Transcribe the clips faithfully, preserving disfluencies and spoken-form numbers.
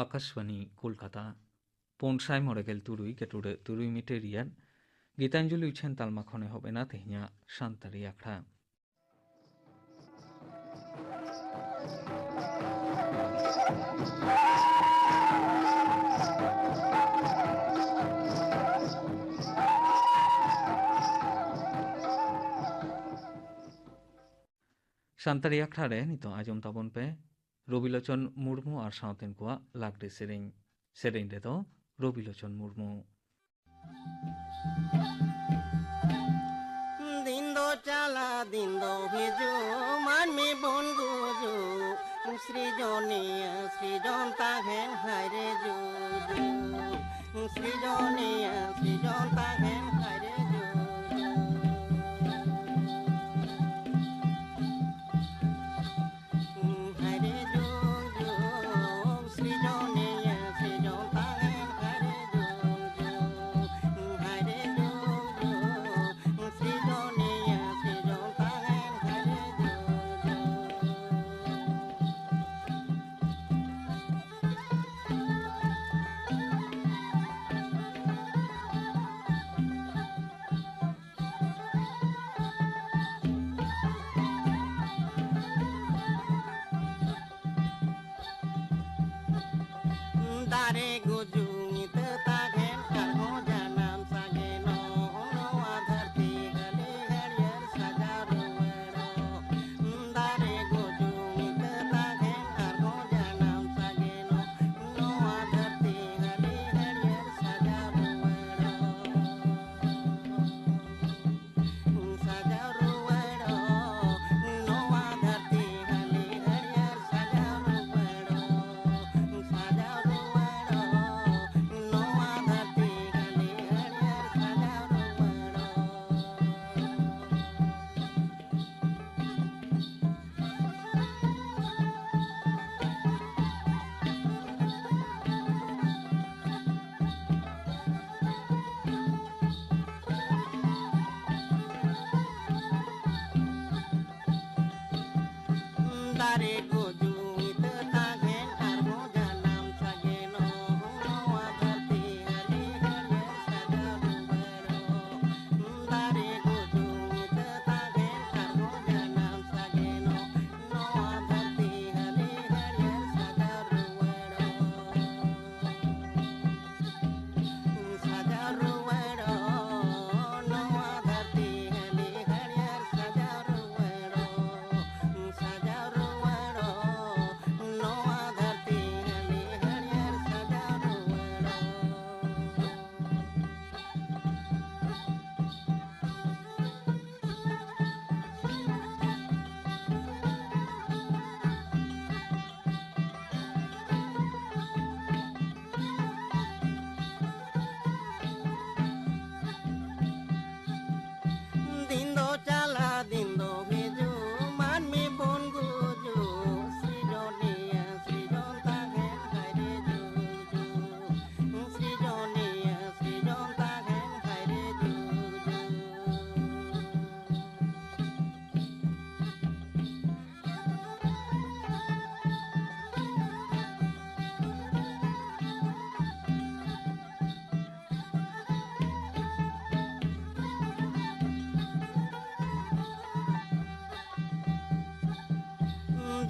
ᱟᱠᱟᱥᱵᱟᱱᱤ ᱠᱳᱞᱠᱟᱛᱟ᱾ ᱯᱩᱱ ᱥᱟᱭ ᱢᱚᱬᱮ ᱜᱮᱞ ᱛᱩᱨᱩᱭ ᱜᱮᱴᱩᱰᱟᱹ ᱛᱩᱨᱩᱭ ᱢᱤᱴᱟᱨ ᱨᱮᱭᱟᱜ ᱜᱤᱛᱟᱧᱡᱚᱞᱤ ᱩᱪᱷᱟᱹᱱ ᱛᱟᱞᱢᱟ ᱠᱷᱚᱱ ᱮᱦᱚᱵ ᱮᱱᱟ ᱛᱮᱦᱮᱧᱟᱜ ᱥᱟᱱᱛᱟᱲᱤ ᱟᱠᱷᱲᱟ᱾ ᱥᱟᱱᱛᱟᱲᱤ ᱟᱠᱷᱲᱟ ᱨᱮ ᱱᱤᱛᱚᱜ ᱟᱸᱡᱚᱢ ᱛᱟᱵᱚᱱ ᱯᱮ ᱨᱚᱵᱤᱞᱳᱪᱚᱱ ᱢᱩᱨᱢᱩ ᱟᱨ ᱥᱟᱶᱛᱮᱱ ᱠᱚᱣᱟᱜ ᱞᱟᱜᱽᱲᱮ ᱥᱮᱨᱮᱧ᱾ ᱥᱮᱨᱮᱧ ᱨᱮᱫᱚ ᱨᱚᱵᱤᱞᱳᱪᱚᱱ ᱢᱩᱨᱢᱩ᱾ ᱫᱤᱱ ᱫᱚ ᱪᱟᱞᱟᱜ, ᱫᱤᱱ ᱫᱚ ᱦᱤᱡᱩᱜ, ᱢᱟᱹᱱᱢᱤ ᱵᱚᱱ ᱜᱩᱡᱩᱜ, ᱥᱨᱤᱡᱚᱱᱤᱭᱟᱹ ᱥᱨᱤᱡᱚᱱ ᱛᱟᱦᱮᱱ ᱦᱟᱭ ᱨᱮ ᱡᱩᱡᱩ᱾ ᱥᱨᱤᱡᱚᱱᱤᱭᱟᱹ ᱥᱨᱤᱡᱚᱱ ᱛᱟᱦᱮᱱ ᱦᱟᱭ ᱨᱮ ᱡᱩᱡᱩ᱾ ᱫᱟᱨᱮ ᱜᱩᱡᱩᱜ ᱧᱤᱫᱟᱹ ᱛᱟᱦᱮᱱ ᱟᱨᱦᱚᱸ ᱡᱟᱱᱟᱢ ᱥᱟᱜᱮᱱᱚᱜ, ᱱᱚᱣᱟ ᱫᱷᱟᱹᱨᱛᱤ ᱦᱟᱹᱞᱤ ᱦᱟᱹᱨᱭᱟᱹᱲ ᱥᱟᱡᱟᱣ ᱨᱩᱣᱟᱹᱲᱚᱜ᱾ ᱫᱟᱨᱮ ᱜᱩᱡᱩᱜ ᱧᱤᱫᱟᱹ ᱛᱟᱦᱮᱱ ᱟᱨᱦᱚᱸ ᱡᱟᱱᱟᱢ ᱥᱟᱜᱮᱱᱚᱜ, ᱱᱚᱣᱟ ᱫᱷᱟᱹᱨᱛᱤ ᱦᱟᱹᱞᱤ ᱦᱟᱹᱨᱭᱟᱹᱲ ᱥᱟᱡᱟᱣ ᱨᱩᱣᱟᱹᱲᱚᱜ᱾ ᱥᱟᱡᱟᱣ ᱨᱩᱣᱟᱹᱲᱚᱜ, ᱱᱚᱣᱟ ᱫᱷᱟᱹᱨᱛᱤ ᱦᱟᱹᱞᱤ ᱦᱟᱹᱨᱭᱟᱹᱲ ᱥᱟᱡᱟᱣ ᱨᱩᱣᱟᱹᱲᱚᱜ, ᱥᱟᱡᱟᱣ ᱨᱩᱣᱟᱹᱲᱚᱜ, ᱱᱚᱣᱟ ᱫᱷᱟᱹᱨᱛᱤ ᱦᱟᱹᱞᱤ ᱦᱟᱹᱨᱭᱟᱹᱲ ᱥᱟᱡᱟᱣ ᱨᱩᱣᱟᱹᱲᱚᱜ᱾ ᱫᱟᱨᱮ ᱜᱩᱡᱩᱜ ᱧᱤᱫᱟᱹ ᱛᱟᱦᱮᱱ ᱟᱨᱦᱚᱸ ᱡᱟᱱᱟᱢ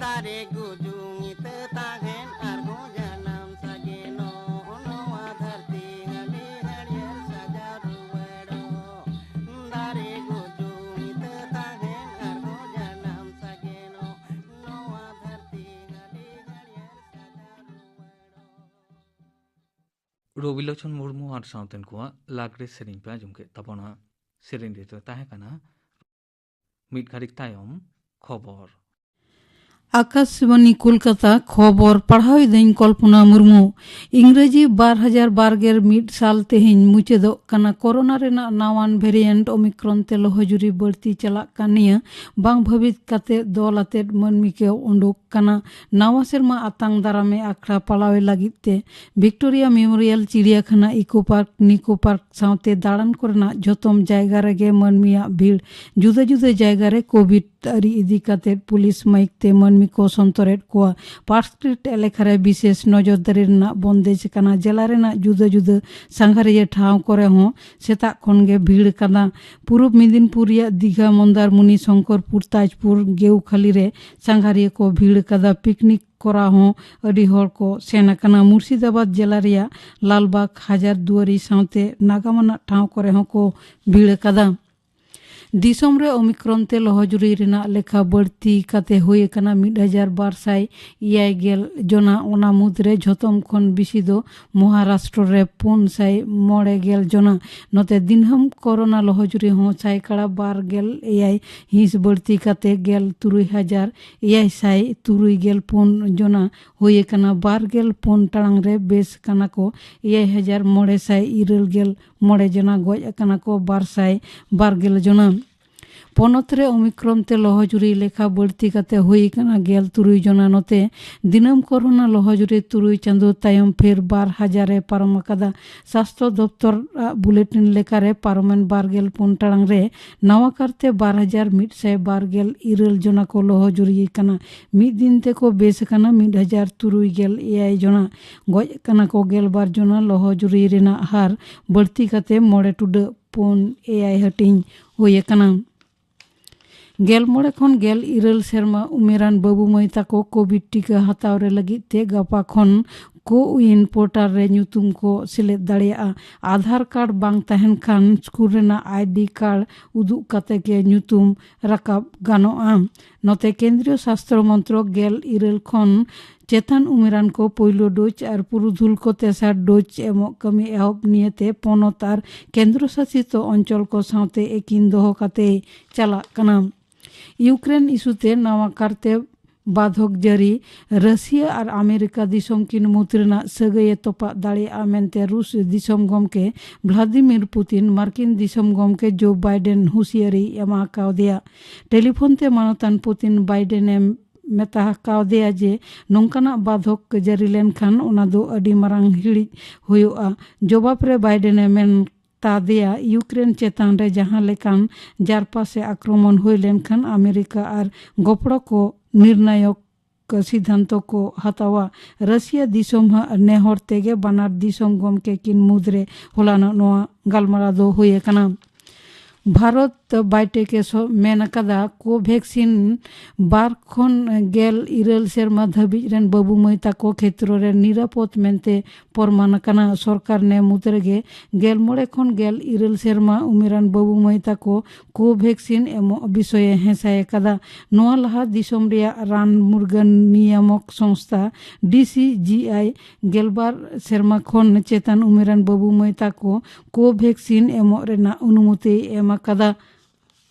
ᱫᱟᱨᱮ ᱜᱩᱡᱩᱜ ᱧᱤᱛᱟᱹ ᱛᱟᱦᱮᱱ ᱟᱨᱦᱚᱸ ᱡᱟᱱᱟᱢ ᱥᱟᱜᱮᱱᱚᱜ, ᱱᱚᱣᱟ ᱫᱷᱟᱹᱨᱛᱤ ᱦᱟᱹᱞᱤ ᱦᱟᱹᱨᱭᱟᱹᱲ ᱥᱟᱡᱟᱣ ᱨᱩᱣᱟᱹᱲᱚᱜ᱾ ᱫᱟᱨᱮ ᱜᱩᱡᱩᱜ ᱧᱤᱛᱟᱹ ᱛᱟᱦᱮᱱ ᱟᱨᱦᱚᱸ ᱡᱟᱱᱟᱢ ᱥᱟᱜᱮᱱᱚᱜ, ᱱᱚᱣᱟ ᱫᱷᱟᱹᱨᱛᱤ ᱦᱟᱹᱞᱤ ᱦᱟᱹᱨᱭᱟᱹᱲ ᱥᱟᱡᱟᱣ ᱨᱩᱣᱟᱹᱲᱚᱜ᱾ ᱨᱚᱵᱤᱞᱳᱪᱚᱱ ᱢᱩᱨᱢᱩ ᱟᱨ ᱥᱟᱶᱛᱮᱱ ᱠᱚᱣᱟᱜ ᱞᱟᱜᱽᱲᱮ ᱥᱮᱨᱮᱧ ᱯᱮ ᱟᱸᱡᱚᱢ ᱠᱮᱫ ᱛᱟᱵᱚᱱᱟ᱾ ᱥᱮᱨᱮᱧ ᱨᱮᱫᱚ ᱛᱟᱦᱮᱸ ᱠᱟᱱᱟ ᱢᱤᱫ ᱜᱷᱟᱹᱲᱤᱠ ᱛᱟᱭᱚᱢ ᱠᱷᱚᱵᱚᱨ᱾ ᱟᱠᱟᱥᱵᱟᱱᱤ ᱠᱳᱞᱠᱟᱛᱟ, ᱠᱷᱚᱵᱚᱨ ᱯᱟᱲᱦᱟᱣ ᱮᱫᱟᱹᱧ ᱠᱚᱞᱯᱚᱱᱟ ᱢᱩᱨᱢᱩ᱾ ᱤᱝᱨᱮᱡᱤ ᱵᱟᱨ ᱦᱟᱡᱟᱨ ᱵᱟᱨ ᱜᱮᱞ ᱢᱤᱫ ᱥᱟᱞ ᱛᱮᱦᱮᱧ ᱢᱩᱪᱟᱹᱫᱚᱜ ᱠᱟᱱᱟ᱾ ᱠᱳᱨᱳᱱᱟ ᱨᱮᱱᱟᱜ ᱱᱟᱣᱟᱱ ᱵᱷᱮᱨᱤᱭᱮᱱᱴ ᱳᱢᱤᱠᱨᱚᱱ ᱛᱮ ᱞᱚᱦᱚᱡᱩᱨᱤ ᱵᱟᱹᱲᱛᱤ ᱪᱟᱞᱟᱜ ᱠᱟᱱ ᱱᱤᱭᱟᱹ ᱵᱟᱝ ᱵᱷᱟᱹᱵᱤᱛ ᱠᱟᱛᱮ ᱫᱚᱞ ᱟᱛᱮᱫ ᱢᱟᱹᱱᱢᱤ ᱠᱚ ᱩᱰᱩᱠ ᱠᱟᱱᱟ᱾ ᱱᱟᱣᱟ ᱥᱮᱨᱢᱟ ᱟᱛᱟᱝ ᱫᱟᱨᱟᱢᱮ ᱟᱠᱷᱲᱟ ᱯᱟᱞᱟᱣᱮ ᱞᱟᱹᱜᱤᱫ ᱛᱮ ᱵᱷᱤᱠᱴᱳᱨᱤᱭᱟ ᱢᱮᱢᱳᱨᱤᱭᱟᱞ, ᱪᱤᱲᱤᱭᱟᱠᱷᱟᱱᱟ, ᱤᱠᱳ ᱯᱟᱨᱠ, ᱱᱤᱠᱳ ᱯᱟᱨᱠ ᱥᱟᱶᱛᱮ ᱫᱟᱬᱟᱱ ᱠᱚᱨᱮᱱᱟᱜ ᱡᱷᱚᱛᱚᱢ ᱡᱟᱭᱜᱟ ᱨᱮᱜᱮ ᱢᱟᱹᱱᱢᱤᱭᱟᱜ ᱵᱷᱤᱲ᱾ ᱡᱩᱫᱟᱹ ᱡᱩᱫᱟᱹ ᱡᱟᱭᱜᱟ ᱨᱮ ᱠᱳᱵᱷᱤᱰ ᱟᱹᱨᱤ ᱤᱫᱤ ᱠᱟᱛᱮ ᱯᱩᱞᱤᱥ ᱢᱟᱭᱤᱠ ᱛᱮ ᱢᱟᱹᱱᱢᱤ ᱠᱚ ᱥᱚᱱᱛᱚᱨᱮᱫ ᱠᱚᱣᱟ᱾ ᱯᱟᱨᱠ ᱥᱴᱨᱤᱴ ᱮᱞᱟᱠᱟ ᱨᱮ ᱵᱤᱥᱮᱥ ᱱᱚᱡᱚᱨᱫᱟᱨᱤ ᱨᱮᱱᱟᱜ ᱵᱚᱱᱫᱮᱡᱽ ᱠᱟᱱᱟ᱾ ᱡᱮᱞᱟ ᱨᱮᱱᱟᱜ ᱡᱩᱫᱟᱹ ᱡᱩᱫᱟᱹ ᱥᱟᱸᱜᱷᱟᱨᱤᱭᱟᱹ ᱴᱷᱟᱶ ᱠᱚᱨᱮ ᱦᱚᱸ ᱥᱮᱛᱟᱜ ᱠᱷᱚᱱ ᱜᱮ ᱵᱷᱤᱲ ᱠᱟᱱᱟ᱾ ᱯᱩᱨᱩᱵ ᱢᱮᱫᱤᱱᱯᱩᱨ ᱨᱮᱭᱟᱜ ᱫᱤᱜᱷᱟ, ᱢᱚᱱᱫᱟᱨᱢᱩᱱᱤ, ᱥᱚᱝᱠᱚᱨᱯᱩᱨ, ᱛᱟᱡᱽᱯᱩᱨ, ᱜᱮᱣᱠᱷᱟᱞᱤ ᱨᱮ ᱥᱟᱸᱜᱷᱟᱨᱤᱭᱟᱹ ᱠᱚ ᱵᱷᱤᱲ ᱠᱟᱫᱟ᱾ ᱯᱤᱠᱱᱤᱠ ᱠᱚᱨᱟᱣ ᱦᱚᱸ ᱟᱹᱰᱤ ᱦᱚᱲ ᱠᱚ ᱥᱮᱱ ᱟᱠᱟᱱᱟ᱾ ᱢᱩᱨᱥᱤᱫᱟᱵᱟᱫᱽ ᱡᱮᱞᱟ ᱨᱮᱭᱟᱜ ᱞᱟᱞᱵᱟᱜᱽ, ᱦᱟᱡᱟᱨ ᱫᱩᱣᱟᱨᱤ ᱥᱟᱶᱛᱮ ᱱᱟᱜᱟᱢ ᱟᱱᱟᱜ ᱴᱷᱟᱶ ᱠᱚᱨᱮ ᱦᱚᱸ ᱠᱚ ᱵᱷᱤᱲ ᱟᱠᱟᱫᱟ᱾ ᱫᱤᱥᱚᱢ ᱨᱮ ᱳᱢᱤᱠᱨᱚᱱ ᱛᱮ ᱞᱚᱦᱚᱡᱩᱨᱤ ᱨᱮᱱᱟᱜ ᱞᱮᱠᱷᱟ ᱵᱟᱹᱲᱛᱤ ᱠᱟᱛᱮ ᱦᱩᱭ ᱟᱠᱟᱱᱟ ᱢᱤᱫ ᱦᱟᱡᱟᱨ ᱵᱟᱨ ᱥᱟᱭ ᱮᱭᱟᱭ ᱜᱮᱞ ᱡᱚᱱᱟ᱾ ᱚᱱᱟ ᱢᱩᱫᱽᱨᱮ ᱡᱷᱚᱛᱚᱢ ᱠᱷᱚᱱ ᱵᱤᱥᱤ ᱫᱚ ᱢᱚᱦᱟᱨᱟᱥᱴᱨᱚ ᱨᱮ ᱯᱩᱱ ᱥᱟᱭ ᱢᱚᱬᱮ ᱜᱮᱞ ᱡᱚᱱᱟ᱾ ᱱᱚᱛᱮ ᱫᱤᱱᱦᱟᱹᱢ ᱠᱳᱨᱳᱱᱟ ᱞᱚᱦᱚᱡᱩᱨᱤ ᱦᱚᱸ ᱥᱟᱭᱠᱟᱲᱟ ᱵᱟᱨ ᱜᱮᱞ ᱮᱭᱟᱭ ᱦᱤᱸᱥ ᱵᱟᱹᱲᱛᱤ ᱠᱟᱛᱮ ᱜᱮᱞ ᱛᱩᱨᱩᱭ ᱦᱟᱡᱟᱨ ᱮᱭᱟᱭ ᱥᱟᱭ ᱛᱩᱨᱩᱭ ᱜᱮᱞ ᱯᱩᱱ ᱡᱚᱱᱟ ᱦᱩᱭ ᱟᱠᱟᱱᱟ᱾ ᱵᱟᱨ ᱜᱮᱞ ᱯᱩᱱ ᱴᱟᱲᱟᱝ ᱨᱮ ᱵᱮᱥ ᱠᱟᱱᱟ ᱠᱚ ᱮᱭᱟᱭ ᱦᱟᱡᱟᱨ ᱢᱚᱬᱮ ᱥᱟᱭ ᱤᱨᱟᱹᱞ ᱜᱮᱞ ᱢᱚᱬᱮ ᱡᱚᱱᱟ, ᱜᱚᱡ ᱟᱠᱟᱱᱟ ᱠᱚ ᱵᱟᱨ ᱥᱟᱭ ᱵᱟᱨ ᱜᱮᱞ ᱡᱚᱱᱟ᱾ ᱯᱚᱱᱚᱛ ᱨᱮ ᱳᱢᱤᱠᱨᱚᱱ ᱛᱮ ᱞᱚᱦᱚᱡᱩᱨᱤ ᱞᱮᱠᱷᱟ ᱵᱟᱹᱲᱛᱤ ᱠᱟᱛᱮ ᱦᱩᱭ ᱟᱠᱟᱱᱟ ᱜᱮᱞ ᱛᱩᱨᱩᱭ ᱡᱚᱱᱟ᱾ ᱱᱚᱛᱮ ᱫᱤᱱᱟᱹᱢ ᱠᱳᱨᱳᱱᱟ ᱞᱚᱦᱚᱡᱩᱨᱤ ᱛᱩᱨᱩᱭ ᱪᱟᱸᱫᱚ ᱛᱟᱭᱚᱢ ᱯᱷᱮᱨ ᱵᱟᱨ ᱦᱟᱡᱟᱨ ᱮ ᱯᱟᱨᱚᱢ ᱟᱠᱟᱫᱟ᱾ ᱥᱟᱥᱛᱷᱚ ᱫᱚᱯᱛᱚᱨ ᱟᱜ ᱵᱩᱞᱮᱴᱤᱱ ᱞᱮᱠᱟᱨᱮ ᱯᱟᱨᱚᱢᱮᱱ ᱵᱟᱨ ᱜᱮᱞ ᱯᱩᱱ ᱴᱟᱲᱟᱝ ᱨᱮ ᱱᱟᱣᱟ ᱠᱟᱨᱛᱮ ᱵᱟᱨ ᱦᱟᱡᱟᱨ ᱢᱤᱫ ᱥᱟᱭ ᱵᱟᱨ ᱜᱮᱞ ᱤᱨᱟᱹᱞ ᱡᱚᱱᱟ ᱠᱚ ᱞᱚᱦᱚᱡᱩᱨᱤ ᱠᱟᱱᱟ᱾ ᱢᱤᱫ ᱫᱤᱱ ᱛᱮᱠᱚ ᱵᱮᱥ ᱟᱠᱟᱱᱟ ᱢᱤᱫ ᱦᱟᱡᱟᱨ ᱛᱩᱨᱩᱭ ᱜᱮᱞ ᱮᱭᱟᱭ ᱡᱚᱱᱟ᱾ ᱜᱚᱡ ᱟᱠᱟᱱᱟ ᱠᱚ ᱜᱮᱞ ᱵᱟᱨ ᱡᱚᱱᱟ᱾ ᱞᱚᱦᱚᱡᱩᱨᱤ ᱨᱮᱱᱟᱜ ᱦᱟᱨ ᱵᱟᱹᱲᱛᱤ ᱠᱟᱛᱮ ᱢᱚᱬᱮ ᱴᱩᱰᱟᱹᱜ ᱯᱩᱱ ᱮᱭᱟᱭ ᱦᱟᱹᱴᱤᱧ ᱦᱩᱭ ᱟᱠᱟᱱᱟ᱾ ᱜᱮᱞ ᱢᱚᱬᱮ ᱠᱷᱚᱱ ᱜᱮᱞ ᱤᱨᱟᱹᱞ ᱥᱮᱨᱢᱟ ᱩᱢᱮᱨᱟᱱ ᱵᱟᱹᱵᱩ ᱢᱟᱹᱭ ᱛᱟᱠᱚ ᱠᱳᱵᱷᱤᱰ ᱴᱤᱠᱟᱹ ᱦᱟᱛᱟᱣ ᱨᱮ ᱞᱟᱹᱜᱤᱫ ᱛᱮ ᱜᱟᱯᱟ ᱠᱷᱚᱱ ᱠᱳ ᱣᱤᱱ ᱯᱳᱨᱴᱟᱞ ᱨᱮ ᱧᱩᱛᱩᱢ ᱠᱚ ᱥᱮᱞᱮᱫ ᱫᱟᱲᱮᱭᱟᱜᱼᱟ᱾ ᱟᱫᱷᱟᱨ ᱠᱟᱨᱰ ᱵᱟᱝ ᱛᱟᱦᱮᱱ ᱠᱷᱟᱱ ᱥᱠᱩᱞ ᱨᱮᱱᱟᱜ ᱟᱭᱰᱤ ᱠᱟᱨᱰ ᱩᱫᱩᱜ ᱠᱟᱛᱮ ᱜᱮ ᱧᱩᱛᱩᱢ ᱨᱟᱠᱟᱵ ᱜᱟᱱᱚᱜᱼᱟ᱾ ᱱᱚᱛᱮ ᱠᱮᱱᱫᱨᱤᱭᱚ ᱥᱟᱥᱛᱨᱚ ᱢᱚᱱᱛᱨᱚᱠ ᱜᱮᱞ ᱤᱨᱟᱹᱞ ᱠᱷᱚᱱ ᱪᱮᱛᱟᱱ ᱩᱢᱮᱨᱟᱱ ᱠᱚ ᱯᱳᱭᱞᱳ ᱰᱳᱡᱽ ᱟᱨ ᱯᱩᱨᱩᱫᱷᱩᱞ ᱠᱚ ᱛᱮᱥᱟᱨ ᱰᱳᱡᱽ ᱮᱢᱚᱜ ᱠᱟᱹᱢᱤ ᱮᱦᱚᱵ ᱱᱤᱭᱟᱹᱛᱮ ᱯᱚᱱᱚᱛ ᱟᱨ ᱠᱮᱱᱫᱨᱚ ᱥᱟᱥᱤᱛ ᱚᱧᱪᱚᱞ ᱠᱚ ᱥᱟᱶᱛᱮ ᱮᱠᱤᱱ ᱫᱚᱦᱚ ᱠᱟᱛᱮ ᱪᱟᱞᱟᱜ ᱠᱟᱱᱟ᱾ ᱤᱭᱩᱠᱨᱮᱱ ᱤᱥᱩ ᱛᱮ ᱱᱟᱣᱟ ᱠᱟᱨᱛᱮ ᱵᱟᱫᱷᱚᱠ ᱡᱟᱹᱨᱤ ᱨᱟᱥᱤᱭᱟ ᱟᱨ ᱟᱢᱮᱨᱤᱠᱟ ᱫᱤᱥᱚᱢ ᱠᱤᱱ ᱢᱩᱫᱽ ᱨᱮᱱᱟᱜ ᱥᱟᱹᱜᱟᱹᱭᱮ ᱛᱚᱯᱟᱜ ᱫᱟᱲᱮᱭᱟᱜᱼᱟ ᱢᱮᱱᱛᱮ ᱨᱩᱥ ᱫᱤᱥᱚᱢ ᱜᱚᱢᱠᱮ ᱵᱷᱞᱟᱫᱤᱢᱤᱨ ᱯᱩᱛᱤᱱ ᱢᱟᱨᱠᱤᱱ ᱫᱤᱥᱚᱢ ᱜᱚᱢᱠᱮ ᱡᱳ ᱵᱟᱭᱰᱮᱱ ᱦᱩᱸᱥᱤᱭᱟᱹᱨᱤ ᱮᱢᱟ ᱠᱟᱣᱫᱮᱭᱟ᱾ ᱴᱮᱞᱤᱯᱷᱳᱱ ᱛᱮ ᱢᱟᱱᱚᱛᱟᱱ ᱯᱩᱛᱤᱱ ᱵᱟᱭᱰᱮᱱ ᱮ ᱢᱮᱛᱟ ᱠᱟᱣᱫᱮᱭᱟ ᱡᱮ ᱱᱚᱝᱠᱟᱱᱟᱜ ᱵᱟᱫᱷᱚᱠ ᱡᱟᱹᱨᱤ ᱞᱮᱱᱠᱷᱟᱱ ᱚᱱᱟ ᱫᱚ ᱟᱹᱰᱤ ᱢᱟᱨᱟᱝ ᱦᱤᱲᱤᱡ ᱦᱩᱭᱩᱜᱼᱟ᱾ ᱡᱚᱵᱟᱵ ᱨᱮ ᱵᱟᱭᱰᱮᱱ ᱮ ᱢᱮᱱ ᱛᱟᱫᱮᱭᱟ, ᱤᱭᱩᱠᱨᱮᱱ ᱪᱮᱛᱟᱱ ᱨᱮ ᱡᱟᱦᱟᱸ ᱞᱮᱠᱟᱱ ᱡᱟᱨᱯᱟ ᱥᱮ ᱟᱠᱨᱚᱢᱚᱱ ᱦᱩᱭ ᱞᱮᱱᱠᱷᱟᱱ ᱟᱢᱮᱨᱤᱠᱟ ᱟᱨ ᱜᱚᱯᱲᱚ ᱠᱚ ᱱᱤᱨᱱᱟᱭᱚᱠ ᱥᱤᱫᱷᱟᱱᱛᱚ ᱠᱚ ᱦᱟᱛᱟᱣᱟ᱾ ᱨᱟᱥᱤᱭᱟ ᱫᱤᱥᱚᱢ ᱦᱟᱜ ᱱᱮᱦᱚᱨ ᱛᱮᱜᱮ ᱵᱟᱱᱟᱨ ᱫᱤᱥᱚᱢ ᱜᱚᱢᱠᱮ ᱠᱤᱱ ᱢᱩᱫᱽᱨᱮ ᱦᱚᱞᱟᱱᱚᱜ ᱱᱚᱣᱟ ᱜᱟᱞᱢᱟᱨᱟᱣ ᱫᱚ ᱦᱩᱭ ᱟᱠᱟᱱᱟ᱾ ᱵᱷᱟᱨᱚᱛ ᱵᱟᱭᱴᱮᱠ ᱮ ᱥᱚ-, ᱢᱮᱱ ᱟᱠᱟᱫᱟ, ᱠᱳᱵᱷᱮᱠᱥᱤᱱ ᱵᱟᱨ ᱠᱷᱚᱱ ᱜᱮᱞ ᱤᱨᱟᱹᱞ ᱥᱮᱨᱢᱟ ᱫᱷᱟᱹᱵᱤᱡ ᱨᱮᱱ ᱵᱟᱹᱵᱩ ᱢᱟᱹᱭ ᱛᱟᱠᱚ ᱠᱷᱮᱛᱨᱚ ᱨᱮ ᱱᱤᱨᱟᱯᱚᱫ ᱢᱮᱱᱛᱮ ᱯᱚᱨᱢᱟᱱ ᱟᱠᱟᱱᱟ᱾ ᱥᱚᱨᱠᱟᱨ ᱱᱮ ᱢᱩᱫᱽ ᱨᱮᱜᱮ ᱜᱮᱞ ᱢᱚᱬᱮ ᱠᱷᱚᱱ ᱜᱮᱞ ᱤᱨᱟᱹᱞ ᱥᱮᱨᱢᱟ ᱩᱢᱮᱨᱟᱱ ᱵᱟᱹᱵᱩ ᱢᱟᱹᱭ ᱛᱟᱠᱚ ᱠᱳᱵᱷᱮᱠᱥᱤᱱ ᱮᱢᱚᱜ ᱵᱤᱥᱚᱭᱮ ᱦᱮᱸᱥᱟᱭ ᱟᱠᱟᱫᱟ᱾ ᱱᱚᱣᱟ ᱞᱟᱦᱟ ᱫᱤᱥᱚᱢ ᱨᱮᱭᱟᱜ ᱨᱟᱱ ᱢᱩᱨᱜᱟᱹᱱ ᱱᱤᱭᱟᱢᱚᱠ ᱥᱚᱝᱥᱛᱷᱟ ᱰᱤ ᱥᱤ ᱡᱤ ᱟᱭ ᱜᱮᱞᱵᱟᱨ ᱥᱮᱨᱢᱟ ᱠᱷᱚᱱ ᱪᱮᱛᱟᱱ ᱩᱢᱮᱨᱟᱱ ᱵᱟᱹᱵᱩ ᱢᱟᱹᱭ ᱛᱟᱠᱚ ᱠᱳᱵᱷᱮᱠᱥᱤᱱ ᱮᱢᱚᱜ ᱨᱮᱱᱟᱜ ᱚᱱᱩᱢᱚᱛᱤᱭ ᱮᱢ ᱟᱠᱟᱫᱟ᱾